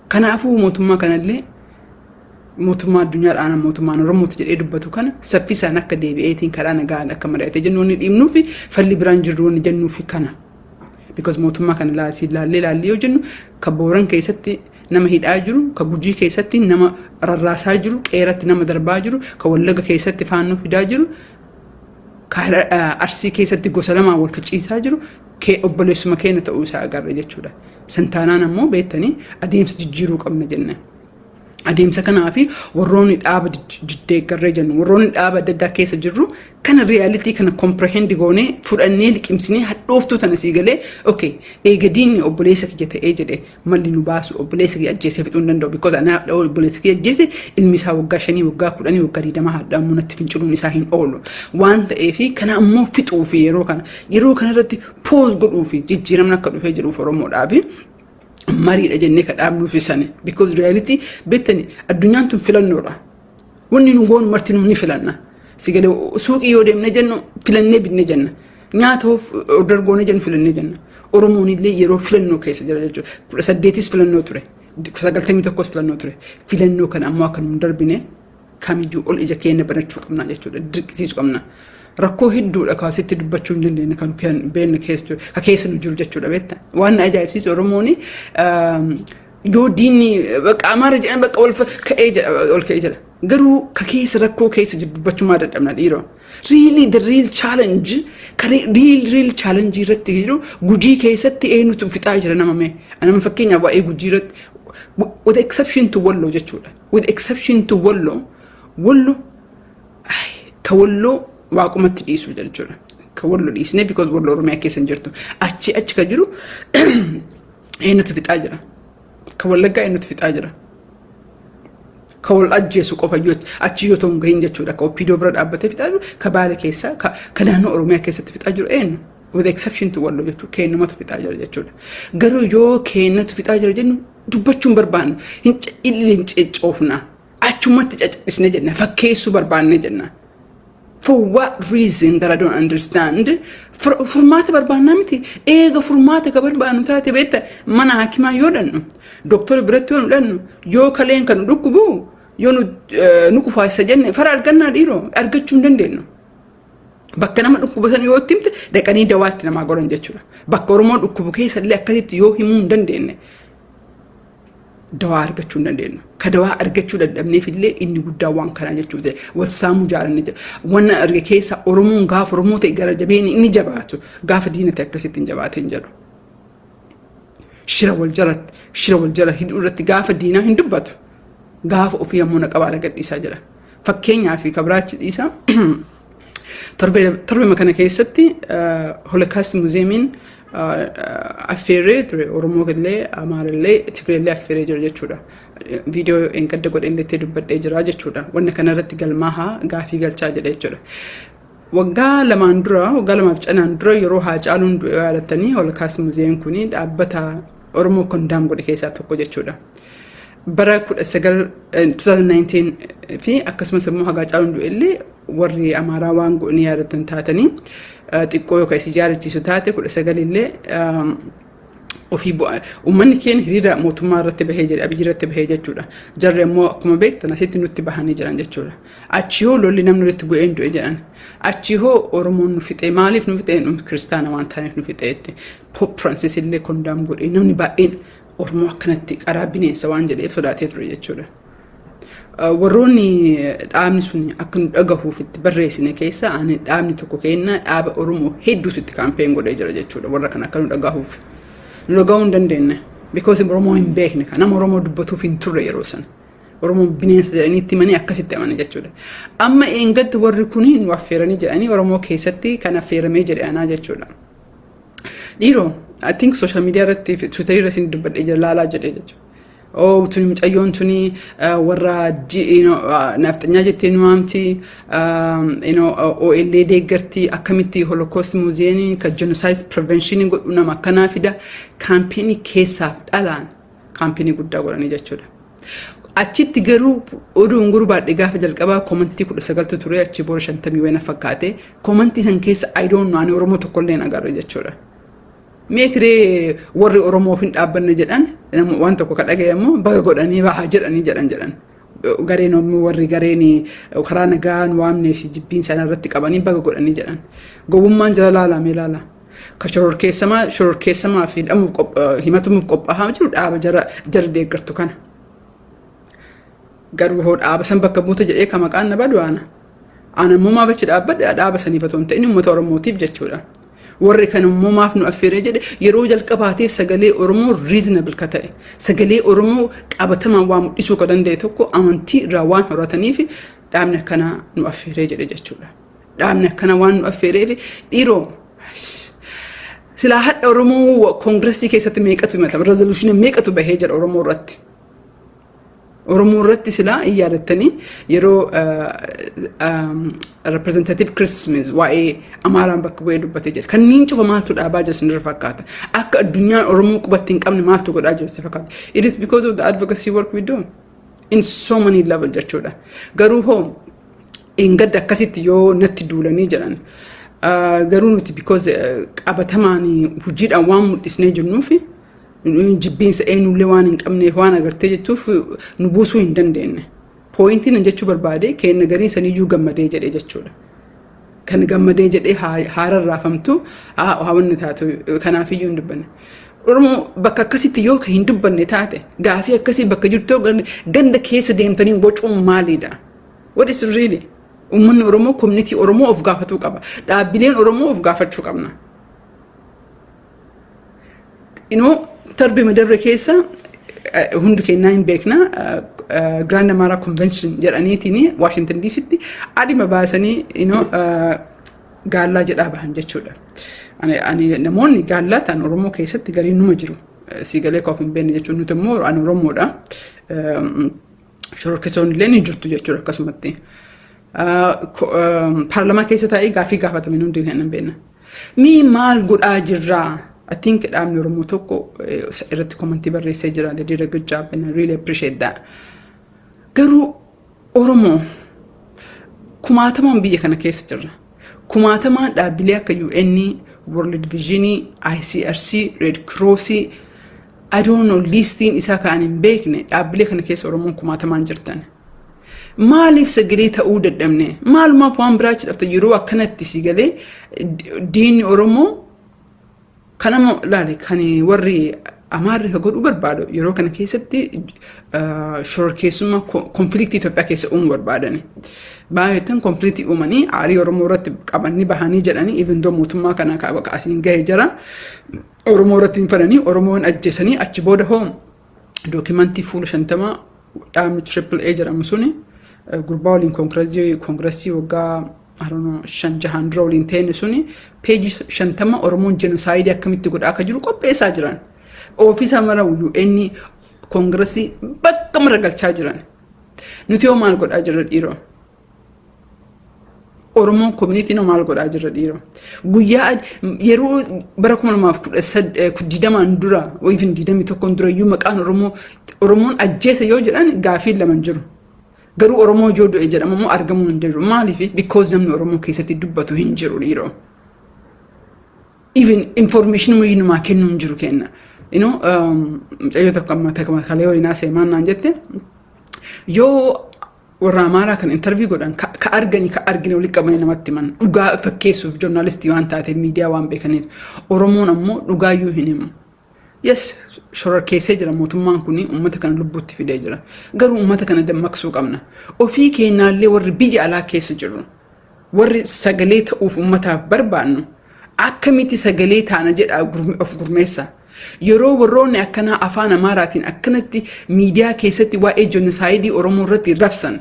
Kanaafuu mootummaa kanallee, mootummaa addunyaadhaan mootummaan Oromooti jedhee dubbatu kana, saffisaan akka deebi'eetiin karaa nagaan akka mari'atee jennu wanni dhiibnuu fi falli biraan jirru wanni jennuufi kana. Because mootummaa kana laallee laallee yoo jennu, ka Booran keessatti nama hidhaa jiru, ka Gujii keessatti nama rarraasaa jiru, qeeratti nama darbaa jiru, ka Wallaga keessatti faannoo fidaa jiru, ka Arsii keessatti gosa lamaan wal ficciisaa jiru obboleessuma keenya ta'uu isaa agarra jechuudha. Santaanaan ammoo beektanii adeemsa jijjiiruu qabna jenne. Adeemsa kanaa fi warroonni dhaaba deeggarree jennu, warroonni dhaaba adda addaa keessa jirru kana, reality kana comprehend goonee fudhannee liqimsinee hadhooftuu tana sii galee, okay, eega diinni obboleessa kiyya ta'ee jedhe, malli nu baasu obboleessa kiyya ajjeesee fixuu hin danda'u, because ana obboleessa kiyya ajjeese ilmi isaa waggaa 5, waggaa 10, waggaa 20 hadhaamuu natti finciluun isaa hin oolu waan ta'eefi, kana ammoo fixuu fi yeroo kana irratti pause godhuu fi jijjiiramni akka dhufee jedhuuf Oromoodhaafi mariidha jennee ka dhaabnuuf sani, because reality beektani addunyaan tun filannoodha. Wanni nu goonu marti nu ni filanna. Si galee, suuqii yoo deemne jennu filannee binne jenna. Nyaata of order goone jennu filannee jenna. Oromoon illee yeroo filannoo keessa jira jechuudha. 18s filannoo ture. 91s filannoo ture. Filannoo kana ammoo akka nu darbine kamiyyuu ol ija keenya banachuu qabna jechuudha. Dirqisiisuu qabna. Rakkoo hedduudha kaasitti dubbachuu hin dandeenye kan beekne keessa jiru, ka keessa nu jiru jechuudha beekta. Waan na ajaa'ibsiisu Oromoon yoo diinni bakka Amaara jedhan bakka wal ka'ee jedha, ol ka'ee jedha. Garuu ka keessa rakkoo keessa jiru dubbachuu maa dadhabna dhiiroo? Really, the real challenge, ka real challenge irratti jiru, Gujii keessatti eenyutu fixaa jira nama mee? Nama fakkeenyaaf waa'ee Gujii irratti, with exception to Walloo jechuudha. With exception to Walloo, Walloo ka Walloo waaqumatti dhiisuu jechuudha. Ka Walloo dhiisne because Walloo Oromiyaa keessa hin jirtu. Achi achi ka jiru eenyutu fixaa jira? Ka Wallaggaa eenyutu fixaa jira? Ka wal ajjeesu qofa achi yoo ta'u hin gahin jechuudha. Ka OPDO bira dhaabbatee fixaa jiru, ka Baale keessaa, ka naannoo Oromiyaa keessatti fixaa jiru eenyu? With exception to Walloo jechuudha. Keenyumatu fixaa jira jechuudha. Garuu yoo keenyatu fixaa jira jennu dubbachuu hin barbaannu. Hin cecoofna. Achumatti caccabsine jenna, fakkeessuu barbaanne jenna. For what reason that I don't understand. Furmaata barbaannaa miti. Eega furmaata ka barbaannu taate, beekta, mana hakimaa yoo dhannu, doktora biratti yoo nu dhannu, yoo kaleen kan nu dhukkubu yoo nu kufaasa jenne, fara argannaa dhiiroo? Argachuu hin dandeenyu. Bakka nama dhukkubu sana yoo itti himte, dhaqanii dawaatti namaa godhan jechuudha. Bakka Oromoon dhukkubu keessa illee akkasitti yoo himuu hin dandeenye, dawaa argachuu hin dandeenyu. Ka dawaa argachuu dadhabneef illee inni guddaa waan kanaa jechuudha. Wal saamuu jaalanne jira. Wanna arge keessa, Oromoon gaafa Oromoo ta'e gara jabeen inni jabaatu, gaafa diina ta'e akkasitti hin jabaatin jedhu. Shira wal jalatti, shira wal jala hidhuu irratti gaafa diinaa hin dubbatu. Gaafa ofii ammoo na qabaa gadhiisaa jira. Fakkeenyaa fi kabiraachi dhiisa. Torbee kana keessatti Holocaust Museumiin affeerree ture. Oromoo illee, Amaarallee, Tigreellee affeerree jira jechuudha. Viidiyoo gadda godhee illee dubbadhee jira jechuudha. Wanna kanarratti galmaahaa gaafii galchaa jedha jechuudha. Waggaa 2n dura, waggaa 2f canaan dura, yeroo Haacaaluun du'e yaadattanii, Holocaust Museum kun dhaabbata Oromoo condemn godhe keessaa tokko jechuudha. Bara 2019 fi akkasumas immoo haga Haacaaluun du'e illee warri Amaaraa waan godhanii yaadatan taatanii, xiqqoo yookaan isin yaadachiisu taate, 19 illee ofii bu'a. Uummanni keenya hiriira mootummaa irratti bahee jedhe, Abiyyi irratti bahee jechuudha. Jarri immoo akkuma beektan asitti nutti bahanii jiran jechuudha. Achi hoo lolli namni walitti bu'ee hin du'e jedhan. Achi hoo Oromoon nu fixee, maaliif nu fixee? Nu kiristaana waan taaneef nu fixeetti. Pope Francis illee condemn godhee, namni baay'een Oromoo akkanatti qaraa bineensa waan jedheef sodaatee ture jechuudha. Warroonni dhaabni sun akka nu dhagahuuf itti barreessine keessa, ani dhaabni tokko kenna, dhaaba Oromoo hedduutu itti campaign godhee jira jechuudha, warra kan akka nu dhagahuuf. Nu dhagahuu hin dandeenye. Because Oromoo hin beekne, kan nama Oromoo dubbatuuf hin turre yeroo sana. Oromoo bineensa jedhanii itti himanii akkasitti amane jechuudha. Amma eengatti warri kuni nu affeeranii jedhanii, Oromoo keessatti kan affeeramee jedhe anaa jechuudha. Dhiiroo, I think social media irratti, Twitter irra isin dubbadhee jira, laalaa jedhee jechuudha. Oh, tuni mucayyoon tuni warra nafxanyaa jettee nu waamti, OLA deeggarti, akkamitti Holocaust Museum kan genocide prevention godhu nama akkanaa fida? Campaignii keessaaf dhalaan campaignii guddaa godhanii jechuudha. Achitti garuu oduun gurbaadhe gaafa jalqabaa commentii 19tu ture, achi booda 50 wayina fakkaate. Commentii san keessa, I don't know, ani Oromoo tokkollee hin agarre jechuudha. Meetiree warri Oromoof hin dhaabbanne jedhan waan tokko ka dhagayamu baga godhanii bahaa jedhanii jedhan. Gareen warri gareen karaa nagaa nu waamnee fi jibbiin sana irratti qabanii baga godhanii jedhan. Gowwummaan jala laalamee ilaala. Ka shororkeessamaa fi hidhamuuf, himatamuuf qophaa'aa jiru dhaaba jara jara deeggartu kana. Garuu hoo dhaaba san bakka buuta jedhee ka maqaan na badu ana. Ana immoo maaf achi dhaabbadhe? Dhaaba saniif otoo hin ta'in uummata Oromootiif jechuudha. Warri kan immoo maaf nu affeeree jedhe, yeroo jalqabaatiif sagalee Oromoo reasonable ka ta'e, sagalee Oromoo qabatamaan waa mul'isuu ka danda'e tokko amantii irraa waan horataniif dhaabni akkanaa nu affeeree jedhe jechuudha. Dhaabni akkana waan nu affeereef, dhiiroo, silaa hadha Oromoo Congressii keessatti meeqatu himatama, resolutionii meeqatu bahee jedha Oromoo irratti. Oromoo irratti silaa hin yaadattanii, yeroo Representative Chris Smith waa'ee Amaaraan bakka bu'ee dubbatee jira. Kanneen cufa maaltu dhaabaa jira sinirra fakkaata? Akka addunyaan Oromoo qubatti hin qabne maaltu godhaa jira si fakkaata? It is because of the advocacy work we do in so many level jechuudha. Garuu hoo hin gadda akkasitti yoo natti duulanii jedhan, garuu nuti because qabatamaan hojiidhaan waan mul'isnee jirnuufi, jibbiinsa eenyullee waan hin qabneef, waan agartee jettuuf nu buusuu hin dandeenye. Pointiin an jechuu barbaade, kenna garii saniyyuu gammadee jedhee jechuudha. Kan gammadee jedhee haara raafamtu haa wanni taatu, kanaafiyyuu hin dubbanne. Oromoo bakka akkasitti yoo hin dubbanne taate, gaafii akkasii bakka jirtu ganda keessa deemtanii wacuun maalidha? What is really? Uummanni Oromoo, community Oromoo of gaafatuu qaba. Dhaabbileen Oromoo of gaafachuu qabna. Inoo torbee dabre keessa hundi kennaa hin beekna, Grand Amara Convention jedhaniitiin Washington DCtti adima baasanii inoo gaallaa jedhaa bahan jechuudha. Ani namoonni gaallaa ta'an Oromoo keessatti garii numa jiru. Siigalee koof hin beekne jechuun, nuti immoo ani Oromoodha. Shororkeessoon illee ni jirtu jechuudha akkasumatti. Paarlamaa keessa taa'ee gaafii gaafatame hundi kan hin beekna. Mii maal godhaa jirraa? I think dhaabni Oromoo tokko irratti commentii barreessee jira. They did a good job and I really appreciate that. Garuu Oromoo kumaatamaan biyya kana keessa jirra. Kumaatamaan dhaabbilee akka UN, World Vision, ICRC, Red Cross, I don't know, listiin isaa kan hin beekne, dhaabbilee kana keessa Oromoon kumaatamaan jirtan. Maaliif sagalee ta'uu dadhabne? Maalumaaf waan biraa dhafte yeroo akkanatti si galee diinni Oromoo kanama laale kan warri Amaarri ka godhuu barbaadu yeroo kana keessatti shororkeessummaa, conflictii Itoophiyaa keessa uumuu barbaadani. Baay'eetan conflictii uumanii aarii Oromoo irratti qabanii bahanii jedhanii, even though mootummaa kana asiin gahee jira. Oromoo irratti hin fadhanii, Oromoon ajjeesanii, achi booda hoo documentii fuula 50 dhaabni Triple A jedhamu suni gurbaa waliin koongireesii waggaa 5-6n dura waliin ta'e suni peejii 50 Oromoon genocideii akkamitti godhaa akka jiru qopheessaa jiran. Ofiisa mara UN, koongireesii bakka mara galchaa jiran. Nuti hoo maal godhaa jirra, dhiiroo? Oromoon communityn hoo maal godhaa jirra, dhiiroo? Guyyaa yeroo bara 2020n dura, even 21n dura iyyuu, maqaan Oromoo, Oromoon ajjeesa yoo jedhan gaafiin lama hin jiru. Garuu Oromoo yoo du'e jedhamu immoo argamuu hin jiru. Maaliif? Because namni Oromoo keessatti dubbatu hin jiru, dhiiroo. Even information numaa kennuu hin jiru kenna. Mucayyoo tokko amma kalee waliin haasa'e maal naan jette, yoo warra Amaaraa kan interview godhan ka arganii ka argine walitti qabanii namatti himan, dhugaa fakkeessuuf, journalistii waan taateef, miidiyaa waan beekaniif. Oromoon ammoo dhugaayyuu hin himu. Yes, shororkeessee jira mootummaan kun, uummata kana lubbuutti fidee jira. Garuu uummata kana dammaqsuu qabna. Ofii keenyaallee warri biyya alaa keessa jiru, warri sagalee ta'uuf uummataaf barbaannu, akkamitti sagalee taana jedha of gurmeessa. Yeroo warroonni akkanaa afaan Amaaraatiin akkanatti miidiyaa keessatti waa'ee genocideii Oromoo irratti rabsan,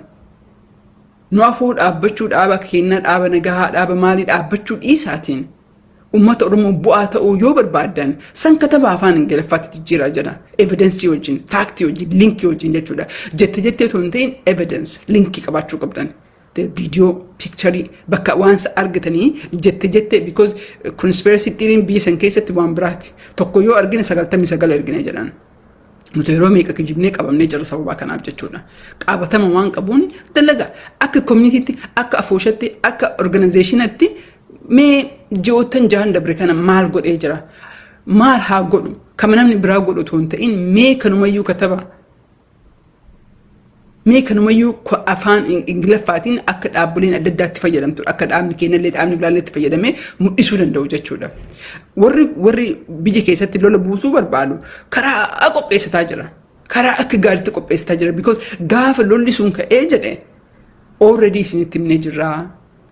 nu afoo dhaabbachuu, dhaaba kennaa, dhaaba nagahaa, dhaaba maalii dhaabbachuu dhiisaatiin, uummata Oromoo bu'aa ta'uu yoo barbaaddan san kataba afaan Ingiliffaatti jijjiiraa jedha. Evidenceii wajjin, factii wajjin, linkii wajjin jechuudha. Jette jettee otoo hin ta'in evidence, linkii qabaachuu qabdan. Viidiyoo, pictureii, bakka waan argatanii jette jette, because conspiracy theory biyya san keessatti waan biraati. Tokko yoo argine 99 ergine jedhan. Nuti yeroo meeqa kijibnee qabamnee jirra sababa kanaaf jechuudha. Qaabatama waan qabuun dalagaa akka communitytti, akka afooshatti, akka organizationatti mee ji'oottan 6n dabre kana maal godhee jira? Maal haa godhu? Kama namni biraa godhu otoo hin ta'in mee kanumayyuu kataba. Mee kanumayyuu afaan Ingiliffaatiin akka dhaabbileen adda addaatti fayyadamtu, akka dhaabni keenyallee, dhaabni biraallee itti fayyadamee mul'isuu danda'u jechuudha. Warri biyya keessatti lola buusuu barbaadu karaa qopheessataa jira. Karaa akka gaariitti qopheessataa jira. Because gaafa lolli sun ka'ee jedhe, already isinitti himnee jirra.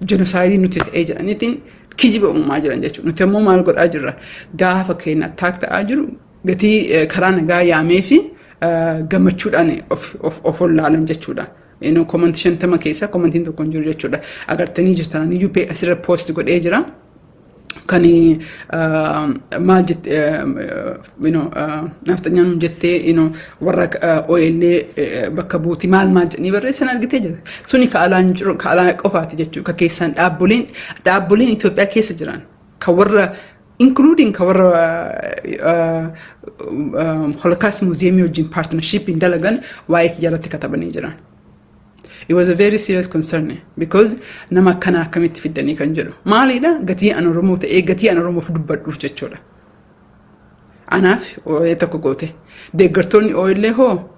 Genocideii nuti ta'ee jedhaniitiin kijiba uumaa jiran jechuudha. Nuti ammoo maal godhaa jirra? Gaafa keenya attack ta'aa jiru gatii karaa nagaa yaamee fi gammachuudhaan of wallaalan jechuudha. Commentii 50 keessa commentiin tokko hin jiru jechuudha. Agartanii jirtan iyyuu asirra post godhee jira. Kan maal jette, nafxanyaan jettee warra OLA bakka buuti maal maal jedhanii barreessan argitee jira. Suni ka alaan jiru, ka alaa qofaati jechuudha. Ka keessaan dhaabboleen Itoophiyaa keessa jiran ka warra including ka warra Holocaust Museum wajjin partnership dalagan waa'ee kiyya katabanii jiran. It was a very serious concern because nama akkana akkamitti fiddanii kan jedhu. Maalidha? Gatii an Oromoo ta'ee, gatii an Oromoof dubbadhuuf jechuudha. Anaaf OLA tokko goote. Deeggartoonni OLA hoo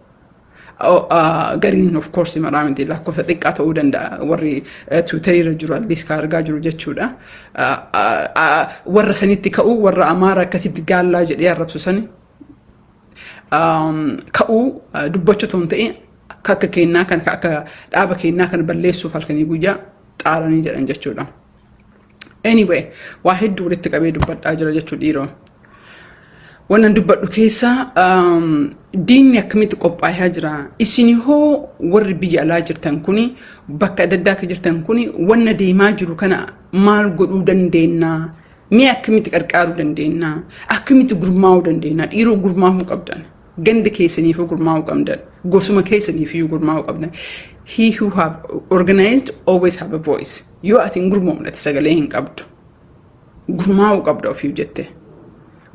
gariin, of course maraa miti, lakkoofsa xiqqaa ta'uu danda'a, warri Twitterii irra jiru at least ka argaa jiru jechuudha. Warra sanitti ka'uu, warra Amaara akkasitti gaallaa jedhee arrabsu sani ka'uu dubbachuu otoo hin ta'in, akka kennaa kan akka dhaaba kennaa kan balleessuuf halkanii guyyaa xaaranii jedhan jechuudha. Anyway, waa hedduu walitti qabee dubbadhaa jira jechuu, dhiiroo. Wannan dubbadhu keessa diinni akkamitti qophaa'aa jira. Isin hoo warri biyya alaa jirtan kuni, bakka adda addaa akka jirtan kuni, wanna deemaa jiru kana maal godhuu dandeenya? Mee akkamitti qarqaaruu dandeenya? Akkamitti gurmaa'uu dandeenya? Dhiiroo, gurmaa'uu qabdan. Ganda keessaniifuu gurmaa'uu qabdan. Gosuma keessaniifiyyuu gurmaa'uu qabdan. He who have organized always have a voice. Yoo ati hin gurmoomne ati sagalee hin qabdu. Gurmaa'uu qabda ofiif jettee.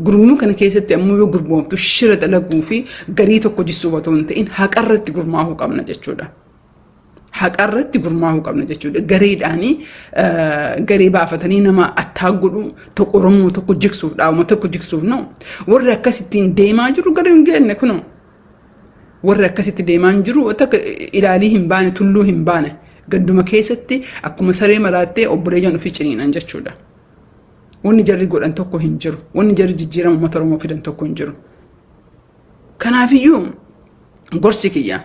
Gurmuu kana keessatti ammoo yoo gurmoomtu shira dalaguu fi garii tokko jissuu otoo hin ta'in haqarratti gurmaa'uu qabna jechuudha. Haqarratti gurmaa'uu qabna jechuudha. Gareedhaanii garee baafatanii nama attaa godhu tokko, Oromoo tokko jigsuuf, dhaabuma tokko jigsuuf, no. Warri akkasittiin deemaa jiru gara hin geenne kunoo. Warri akkasitti deemaa hin jiru takka ilaalii hin baane, tulluu hin baane. Ganduma keessatti akkuma saree maraattee obboleeyyan ofii ciniinan jechuudha. Wanni jarri godhan tokko hin jiru. Wanni jarri jijjiirama uummata Oromoo fidan tokko hin jiru. Kanaafiyyuu gorsi kiyya,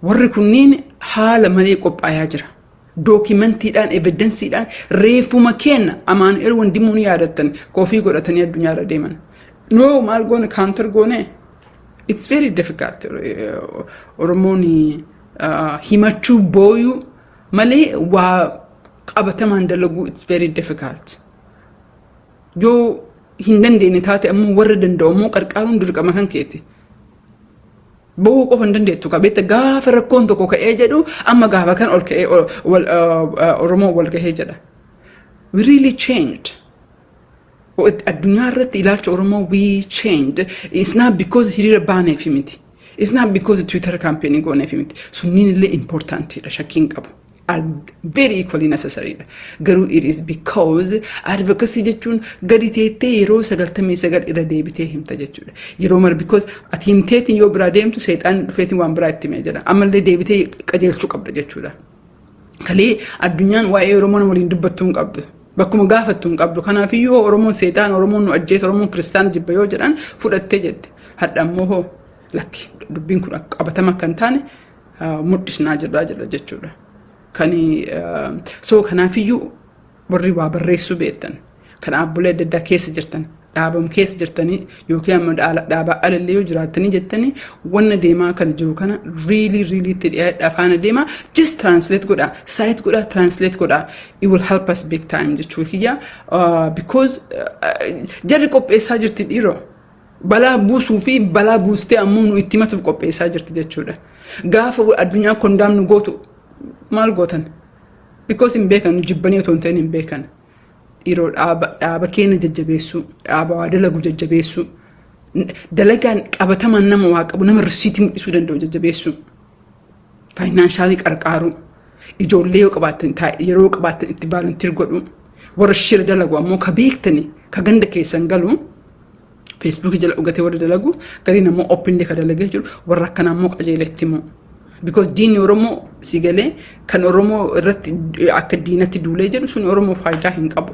warri kunniin haala malee qophaayaa jira. Documentiidhaan, evidenceiidhaan reefuma kenna Amaanu'eel Wandimuu ni yaadattan, koofii godhatanii addunyaarra deeman. No, maal goone? Counter goone. It's very difficult. Oromoon himachuu, booyuu malee waa qabatamaan dalaguu it's very difficult. Yoo hin dandeenye taate ammoo warra danda'u ammoo qarqaaruun dirqama kan keeti. Bahuu qofa hin dandeettu qabeetta gaafa rakkoon tokko ka'ee jedhu, amma gaafa kan ol ka'ee Oromoo wal gahee jedha. We really changed. Addunyaa irratti ilaalcha Oromoo we changed. It's not because hiriira baaneef miti. It's not because Twitter campaign gooneef miti. Sunniin illee importantidha, shakkiin qabu. Are very equally necessary dha. Garuu it is because advocacy jechuun gadi teettee yeroo 99 irra deebitee himta jechuudha. Yeroo mara, because ati himteetiin yoo biraa deemtu seexaan dhufeetiin waan biraa itti himee jedha. Ammallee deebitee qajeelchuu qabda jechuudha. Kalee addunyaan waa'ee Oromoo nama waliin dubbattuu hin qabdu. Bakkuma gaafattu hin qabdu. Kanaafiyyuu Oromoon seexaan, Oromoon nu ajjeesa, Oromoon kiristaana jibba yoo jedhan fudhattee jette. Hadha ammoo hoo lakki, dubbiin kun qabatama akka hin taane mul'isnaa jirraa jira jechuudha. Kan so kanaafiyyuu warri waa barreessuu beektan, kan dhaabbilee adda addaa keessa jirtan, dhaabam keessa jirtanii yookiin ammoo dhaabaa alallee yoo jiraattanii jettanii, wanna deemaa kana jiru kana really really itti dhiyaadha, faana deemaa, just translate godha, cite godha, translate godha. It will help us big time jechuu kiyya, because jarri qopheessaa jirti dhiiroo. Balaa buusuu fi balaa buustee ammoo nu itti himatuuf qopheessaa jirti jechuudha. Gaafa addunyaa condemn nu gootu maal gootan? Because hin beekan, jibbanii otoo hin ta'in hin beekan. Dhiiroo, dhaaba keenya jajjabeessuu, dhaaba waa dalagu jajjabeessuu, dalagaan qabatamaan nama waa qabu, nama risiitii mul'isuu danda'u jajjabeessuu, financially qarqaaruu, ijoollee yoo qabaattan yeroo qabaattan itti volunteer godhuu, warra shira dalagu ammoo ka beektani ka ganda keessan galu, Facebookii jala dhugatee warra dalagu, gariin ammoo openly ka dalagee jiru, warra akkanaa ammoo qajeelatti himu. Because diinni Oromoo si galee kan Oromoo irratti akka diinatti duulee jedhu sun Oromoo faayidaa hin qabu.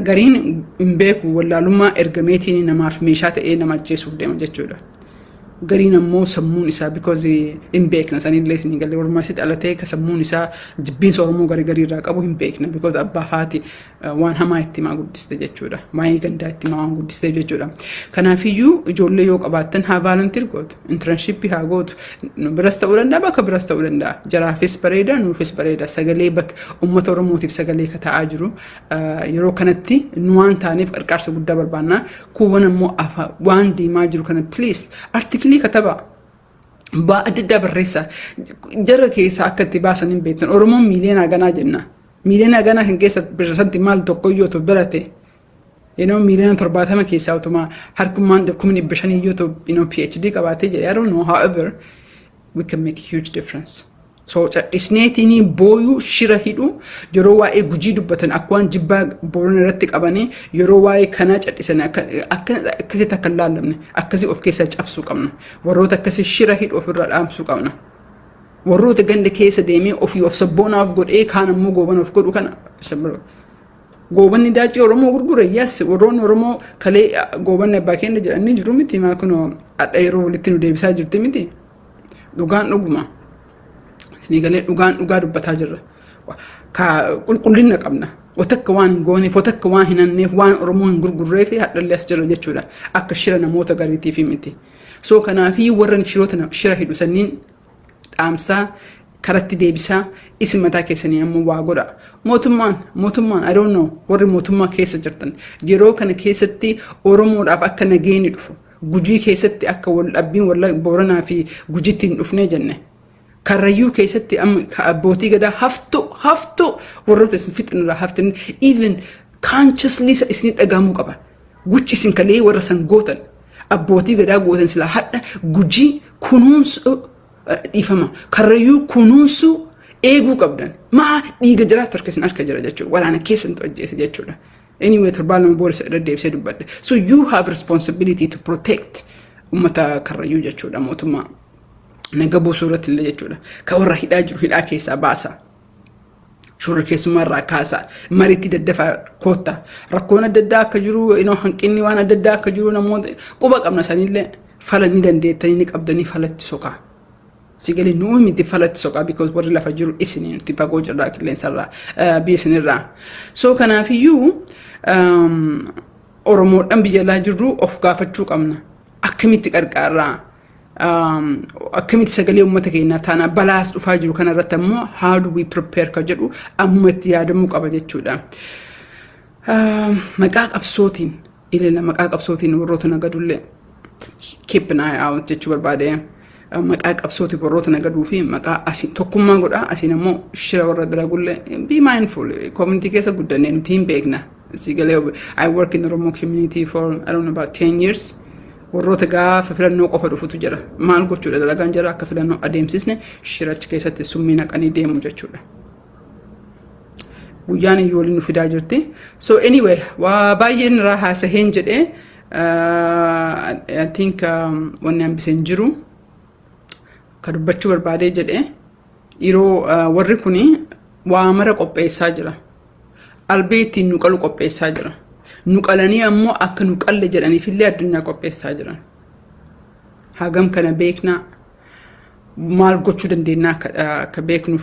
Gariin hin beeku, wallaalummaa ergameetiin namaaf meeshaa ta'ee nama ajjeesuuf deema jechuudha. Gariin ammoo sammuun isaa, because hin beekna sanillee isin galee, walumaa isitti dhalatee ka sammuun isaa jibbiinsa Oromoo garii garii irraa qabu hin beekna, because abbaa faati waan hamaa itti himaa guddiste jechuudha. Maayii gandaa itti himaa waan guddiste jechuudha. Kanaafiyyuu ijoollee yoo qabaattan haa volunteer gootu, internshipii haa gootu, nu biras ta'uu danda'a, bakka biras ta'uu danda'a. Jaraafis bareeda, nuufis bareeda. Sagalee bakka uummata Oromootiif sagalee ka ta'aa jiru yeroo kanatti nu waan taaneef qarqaarsa guddaa barbaanna. Kuuwwan ammoo waan deemaa jiru kana please articleii katabaa. Baa adda addaa barreessa. Jara keessaa akka itti baasan hin beektan. Oromoon miiliyoona ganaa jenna. Miiliyoona ganaa kan keessa percentii maal tokko iyyuu otoo barate. Miiliyoona 70 keessaa utuma harkummaan 500,000 iyyuu otoo PhD qabaatee jedhe, I don't know, however we can make a huge difference. So cadhisneetiin booyuu, shira hidhu, yeroo waa'ee Gujii dubbatan akka waan jibbaa Boorana irratti qabanii, yeroo waa'ee kanaa cadhisan akkasitti akka hin laallamne akkasii of keessaa cabsuu qabna. Warroota akkasii shira hidhu ofirraa dhaamsuu qabna. Warroota ganda keessa deemee ofii of sabboonaaf godhee kaan ammoo goobana of godhu kana, goobanni daacii Oromoo gurgure, yes, warroonni Oromoo kalee goobanni abbaa keenya jedhanii jiru miti maa kunoo hadha yeroo walitti nu deebisaa jirti miti. Dhugaan dhuguma. Isinii galee, dhugaan dhugaa dubbataa jirra. Ka qulqullina qabna. Watakka waan hin gooneef, watakka waan hin hanneef, waan Oromoo hin gurgurreef hadhallee as jira jechuudha. Akka shira namoota gariitiif miti. So kanaafii warra shiroota shira hidhu sanniin dhaamsaa karatti deebisaa, isin mataa keessanii ammoo waa godha. Mootummaan, I don't know, warri mootummaa keessa jirtan yeroo kana keessatti Oromoodhaaf akka nageenyi dhufu, Gujii keessatti akka wal dhabbiin wal Booranaa fi Gujiitti hin dhufnee jenne. Karrayyuu keessatti amma abbootii gadaa haftu haftu, warroota isin fixinirraa haftan, even consciously isin dhagahamuu qaba. Guchi isin kalee warra san gootan, abbootii gadaa gootan, silaa hadha Gujii kunuunsu. Dhiifama. Karrayyuu kunuunsuu, eeguu qabdan. Maa dhiiga jiraatu harka isin harka jira jechuudha. Waraana keessan ajjeese jechuudha. Anyway, 2 torbaan booda isa irra deebisee dubbadhe. So you have responsibility to protect uummata Karrayyuu jechuudha, mootummaa. Naga buusuu irratti illee jechuudha. Ka warra hidhaa jiru hidhaa keessaa baasa. Shorra keessummaa irraa kaasa. Mariitti daddafaa kootta. Rakkoon adda addaa akka jiru, hanqinni waan adda addaa akka jiru namoota quba qabna, sanillee fala ni dandeettanii ni qabdanii, falatti soqaa. Sigalee nuu miti, falatti soqaa, because warri lafa jiru isinii, nuti fagoo jirraa, qilleensarraa, biyya isinirraa. So kanaafiyyuu Oromoodhaan biyya alaa jirru of gaafachuu qabna. Akkamitti qarqaarraa? Akkamitti sagalee uummata keenyaaf taana? Balaas dhufaa jiru kanarratti ammoo how do we prepare ka jedhu ammuma itti yaadamuu qaba jechuudha. Maqaa qabsootiin ilala, maqaa qabsootiin warroota nagadullee keep an eye out jechuu barbaade. Maqaa qabsootiif warroota nagaduu fi maqaa asiin tokkummaa godha, asiin ammoo shira warra dalagullee be mindful. Community keessa guddannee nuti hin beekna. Sigalee, I work in the Oromo community for, I don't know, about 10 years. Warroota gaafa filannoo qofa dhufutu jira. Maal gochuudha dalagaan jira? Akka filannoo adeemsisne shirachi keessatti summii naqanii deemu jechuudha. Guyyaan iyyuu waliin nu fidaa jirti. So anyway, waa baay'een irraa haasaheen jedhee, I think wanni hambiseen jiru ka dubbachuu barbaadee jedhee, yeroo warri kuni waa mara qopheessaa jira. Albee ittiin nu qalu qopheessaa jira. Nu qalanii ammoo akka nu qalle jedhaniifillee addunyaa qopheessaa jiran. Hagam kana beeknaa, maal gochuu dandeenya akka beeknuuf.